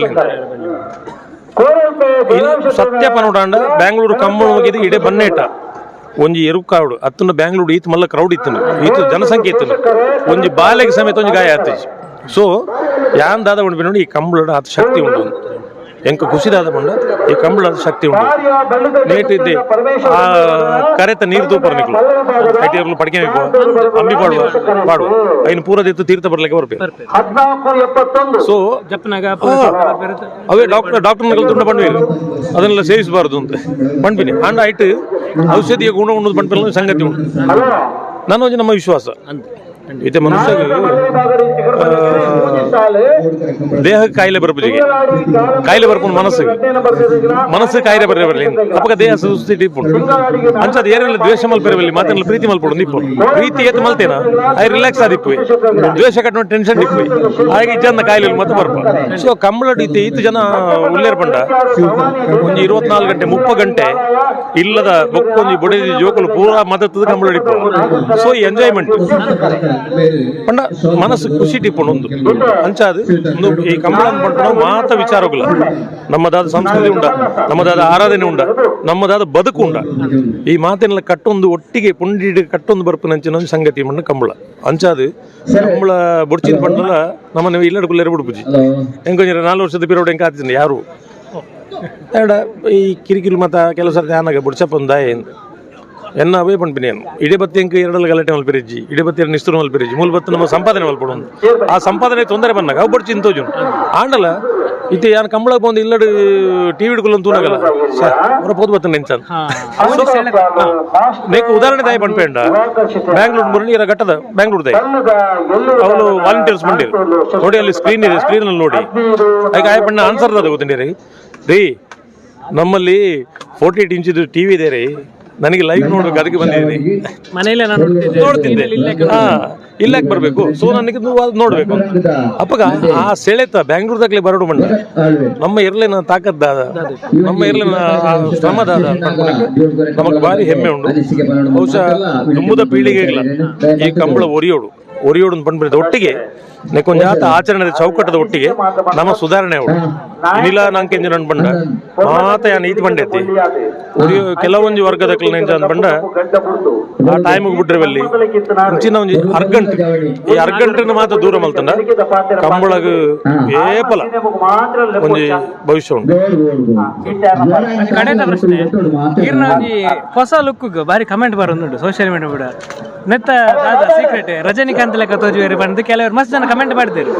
ಸತ್ಯ ಪನೋಡಾಂಡ ಬ್ಯಾಂಗ್ಳೂರು ಕಂಬಳ ಹೋಗಿದ್ದು ಇಡೇ ಬನ್ನೇಟ ಒಂಜಿ ಎರು ಕಾಡು ಅತ್ತನ ಬ್ಯಾಂಗ್ಳೂರು ಈತ ಮಲ್ಲ ಕ್ರೌಡ್ ಇತ್ತು ಈತ ಜನಸಂಖ್ಯೆ ಇತ್ತು ಒಂಜಿ ಬಾಲೆಗೆ ಸಮೇತ ಒಂಜಿ ಗಾಯ ಆತಿಜಿ. ಸೊ ಯಾನ್ ದಾದ ಉಂಡು ನೋಡಿ ಈ ಕಂಬಳ ಆತ ಶಕ್ತಿ ಉಂಡು ಎಂಕ ಖುಷಿದಾದ ಬಂಡ ಈ ಕಂಬಳ ಶಕ್ತಿ ಉಂಡು ನೇಟ್ ಇದ್ದೆ ಆ ಕರೆತ ನೀರು ತೂಪರ್ ನಿಕ್ಲು ಐಟಿಆರ್ಲು ಪಡಿಕೆ ಅಂಬಿ ಪಾಡುವ ಪಾಡುವ ಐನು ಪೂರದಿತ್ತು ತೀರ್ಥ ಬರ್ಲಿಕ್ಕೆ ಬರ್ಪೆ. ಸೊ ಜಪ್ನಾಗ ಅವೇ ಡಾಕ್ಟರ್ ಡಾಕ್ಟರ್ ತುಂಡ ಪಂಡ್ವಿ ಅದನ್ನೆಲ್ಲ ಸೇವಿಸಬಾರದು ಅಂತ ಪಂಡ್ಪಿನಿ ಅಂಡ್ ಐಟ್ ಔಷಧಿಯ ಗುಣ ಉಣ್ಣೋದು ಪಂಡ್ಪಿನ ಸಂಗತಿ ಉಂಟು. ನಾನು ಒಂಜಿ ನಮ್ಮ ವಿಶ್ವಾಸ ಇತ್ತೆ ಮನುಷ್ಯ ದೇಹಕ್ಕೆ ಕಾಯಿಲೆ ಬರ್ಪುಜಿಗೆ ಕಾಯಿಲೆ ಬರ್ಪುನ ಮನಸ್ಸಿಗೆ ಮನಸ್ಸು ಕಾಯಿಲೆ ಬರ್ರೆ ಬರಲಿ ಅಪ್ಪಗ ದೇಹ ಸುಸ್ಥಿತಿ ಇಪ್ಪುಂಡು ಅಂಚದ ಏರೆಲ್ಲ ದ್ವೇಷ ಮಲ್ಪೆರವಲ್ಲಿ ಮಾತೆಲ್ಲ ಪ್ರೀತಿ ಮಲ್ಪಡು ನಿಪ್ಪು ಪ್ರೀತಿ ಏತ್ ಮಲ್ತೇನ I relax ಆದಿಪ್ಪು ದ್ವೇಷ ಕಟ್ಟುವ ಟೆನ್ಷನ್ ಇಪ್ಪು ಹಾಗೆ ಇಜ್ಜನ್ನ ಕಾಯಿಲೆ ಮತ್ತೆ ಬರ್ಪ. ಸೊ ಕಂಬಳಡ್ ಇತ್ತೆ ಈತ ಜನ ಉಲ್ಲೇರ್ ಪಂಡ ಒಂಜಿ 24 ಗಂಟೆ 30 ಗಂಟೆ ಇಲ್ಲದ ಬೊಕ್ಕೊಂಜಿ ಬೊಡೆದಿ ಜೋಕುಲು ಪೂರಾ ಮದತ್ತದ ಕಂಬಳಡ್ ಇಪ್ಪು. ಸೊ ಈ ಎಂಜಾಯ್ಮೆಂಟ್ ಪಂಡ ಮನಸ್ಸು ಖುಷಿ ಟಿಪ್ಪುಂಡು ಒಂದು ಅಂಚಾದು ಒಂದು ಈ ಕಂಬಳ ಪಂಡ ಮಾತ ವಿಚಾರಗುಲ ನಮ್ಮದಾದ ಸಂಸ್ಕೃತಿ ಉಂಡ ನಮ್ಮದಾದ ಆರಾಧನೆ ಉಂಡ ನಮ್ಮದಾದ ಬದುಕು ಉಂಡ ಈ ಮಾತಿನೆಲ್ಲ ಕಟ್ಟೊಂದು ಒಟ್ಟಿಗೆ ಪುಂಡಿ ಕಟ್ಟೊಂದು ಬರ್ಪುನಂಚಿನ ಒಂದು ಸಂಗತಿ ಮಣ್ಣು ಕಂಬಳ ಅಂಚಾದು ಕಂಬಳ ಬೊಡ್ಚಿನ ಪಂಡಲ ನಮ್ಮನೆ ಇಲ್ಲಡ ಕುಲ್ಲೇರು ಬಿಡ್ಪುಜಿ ಹೆಂಗೊಂಜಿ 4 ವರ್ಷದ ಪಿರೋಡ್ ಹೆಂಗೆ ಆತಿದ್ದೀನಿ ಯಾರು ಎಡ ಈ ಕಿರಿಕಿರಿ ಮತ ಕೆಲವು ಸರ್ತಿ ಆನಾಗ ಬುಡ್ಚಪ್ಪ ಒಂದು ದಾಯ ಎನ್ನ ಅವೇ ಪಂಪಿನಿ ಇಡೀ ಬತ್ತಿ ಎಂಕ್ ಎರಡಲ್ಲ ಗಲಾಟೆ ಮಲ್ಪಿರಿಜ್ಜಿ ಇಡೀ ಬತ್ತಿ ಎರಡು ನಿಸ್ತುರು ಮಲ್ಪಿರಿಜ್ಜಿ ಮೂಲ ಬತ್ತು ನಮ್ಮ ಸಂಪಾದನೆ ಮಲ್ಪಡು ಆ ಸಂಪಾದನೆ ತೊಂದರೆ ಬಂದಾಗ ಅವು ಬಡ್ಚಿ ಇಂತೋಜು ಆಂಡಲ ಇತ್ತೆ ಯಾನ್ ಕಂಬಳ ಬಂದು ಇಲ್ಲಡು ಟಿವಿ ಹಿಡ್ಕೊಳ್ಳೋ ತೂನಗಲ್ಲ ಅವರ ಪೋದು ಬತ್ತ ನೆಂಚನ್. ನೇಕ್ ಉದಾಹರಣೆ ದಾಯ ಪಂಪೇಂಡ ಬ್ಯಾಂಗ್ಳೂರ್ ಮುರಳಿ ಇರ ಘಟ್ಟದ ಬ್ಯಾಂಗ್ಳೂರ್ ದಾಯ ಅವಳು ವಾಲಂಟಿಯರ್ಸ್ ಬಂದಿರು ನೋಡಿ ಅಲ್ಲಿ ಸ್ಕ್ರೀನ್ ಇದೆ ಸ್ಕ್ರೀನ್ ಅಲ್ಲಿ ನೋಡಿ ಅದಕ್ಕೆ ಆಯ ಪಣ್ಣ ಆನ್ಸರ್ ಅದ ಗೊತ್ತಿರಿ ರೀ ನಮ್ಮಲ್ಲಿ 48 ಇಂಚಿದು ಟಿವಿ ಇದೆ ರೀ ನನಗೆ ಲೈವ್ ನೋಡ್ಬೇಕು ಅದಕ್ಕೆ ಬಂದಿದ್ದೀನಿ ಮನೆಯಲ್ಲೇ ನಾನು ನೋಡ್ತಿದ್ದೆ ಇಲ್ಲಾಕ್ ಬರ್ಬೇಕು ಸೊ ನನಗೆ ನೋಡ್ಬೇಕು ಅಪ್ಪಗ ಆ ಸೆಳೆತ ಬ್ಯಾಂಗ್ಳೂರ್ದಾಗ್ಲೇ ಬರಡು ಮಂಡ ನಮ್ಮ ಇರ್ಲಿನ ತಾಕದ್ದಾದ ನಮ್ಮ ಇರ್ಲಿನ ಶ್ರಮದಾದ ನಮಗೆ ಭಾರಿ ಹೆಮ್ಮೆ ಉಂಟು. ಬಹುಶಃ ದುಂಬುದ ಪೀಳಿಗೆಗಳ ಈ ಕಂಬಳ ಒರಿಯೋಡು ಒರಿಯೋಡು ಪಂಡ್ಬಿಡಿದ ಒಟ್ಟಿಗೆ ನೆಕ್ಕೊಂಜಾತ ಆಚರಣೆದ ಚೌಕಟ್ಟದ ಒಟ್ಟಿಗೆ ನಮ್ಮ ಸುಧಾರಣೆ ಅವಳು ಇನಿಲ ನಂಕೆಂಜ ನನ್ ಬಂಡ ಮಾತ ಯಾನ್ ಈತ್ ಬಂಡೈತಿ ಒರಿಯೋ ಕೆಲವೊಂಜಿ ವರ್ಗದ ನೆಂಜ ಅಂದ್ ಬಂಡ ಆ ಟೈಮ್ ಬಿಟ್ರೆ ಇಂಚಿನ ಒಂಜಿ ಅರ್ಗಂಟು ಈ ಅರ್ಗಂಟನ್ನು ಮಾತ್ರ ದೂರ ಮಲ್ತಂಡ ಕಂಬಳಗ ಏಪಲ ಒಂಜಿ ಭವಿಷ್ಯ ಉಂಟು. ಕಡೆದ ಪ್ರಶ್ನೆ ಈರ್ನ ಒಂಜಿ ಹೊಸ ಲುಕ್ ಬಾರಿ ಕಮೆಂಟ್ ಬರೋದುಂಟು ಸೋಷಿಯಲ್ ಮೀಡಿಯಾ ಕೂಡ ನೆತ್ತ ದಾದ ಸೀಕ್ರೆಟ್? ರಜನಿಕಾಂತ್ ಲೆಕ್ಕ ತೋಜುವೆರ್ ಪಂದ್ ಕೆಲವರು ಮಸ್ತ್ ಜನ ಕಮೆಂಟ್ ಮಾಡ್ತಾರೆ.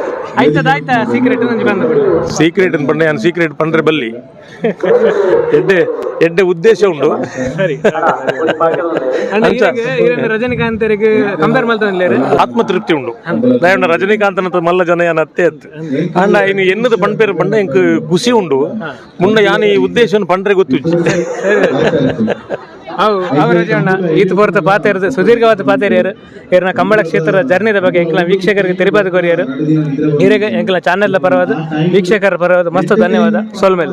ಐತದ ಆಯ್ತಾ ಸೀಕ್ರೆಟ್ ಒಂಜಿ ಬಂದು. ಸೀಕ್ರೆಟ್ ಪಂಡ ಯಾನ್ ಸೀಕ್ರೆಟ್ ಪಂಡ್ರೆ ಬಲ್ಲಿ. ಎಡ್ಡೆ ಎಡ್ಡೆ ಉದ್ದೇಶ ಉಂಡು. ಸರಿ ಅಣ್ಣ, ಇರೆಗ್ ರಜನಿಕಾಂತರಿಗೆ ಕಂಪೇರ್ ಮಲ್ತೊಂದಿಲ್ಲೆರ್. ಆತ್ಮತೃಪ್ತಿ ಉಂಡು. ದಯಂಡ ರಜನಿಕಾಂತನ ಮಲ್ಲ ಜನ ಯಾನ್ ಅತ್ತೆ ಅತ್. ಅಣ್ಣ, ಇನ್ನು ಎನ್ನದ ಪಣ್ಪೇರು ಪಂಡ ಎಂಕ್ ಖುಷಿ ಉಂಡು. ಮುನ್ನ ಯಾನ್ ಈ ಉದ್ದೇಶವನ್ನು ಪಂಡ್ರೆ ಗೊತ್ತು. ಅವು ಅವು ರಜಣ್ಣ, ಈತ ಪೊರ್ತ ಪಾತೆರ್ದು ಸುದೀರ್ಘವಾದ ಪಾತೆರಿಯರು. ಇರ್ನ ಕಂಬಳ ಕ್ಷೇತ್ರದ ಜರ್ನಿದ ಬಗ್ಗೆ ಎಂಕ್ಲ ವೀಕ್ಷಕರಿಗೆ ತೆರಿಪಾದ ಕೊರಿಯರು. ಇರೆಗ್ ಎಂಕ್ಲ ಚಾನೆಲ್ ಪರವಾದ, ವೀಕ್ಷಕರ ಪರವಾದ ಮಸ್ತ್ ಧನ್ಯವಾದ, ಸೊಲ್ಮೆಲ್.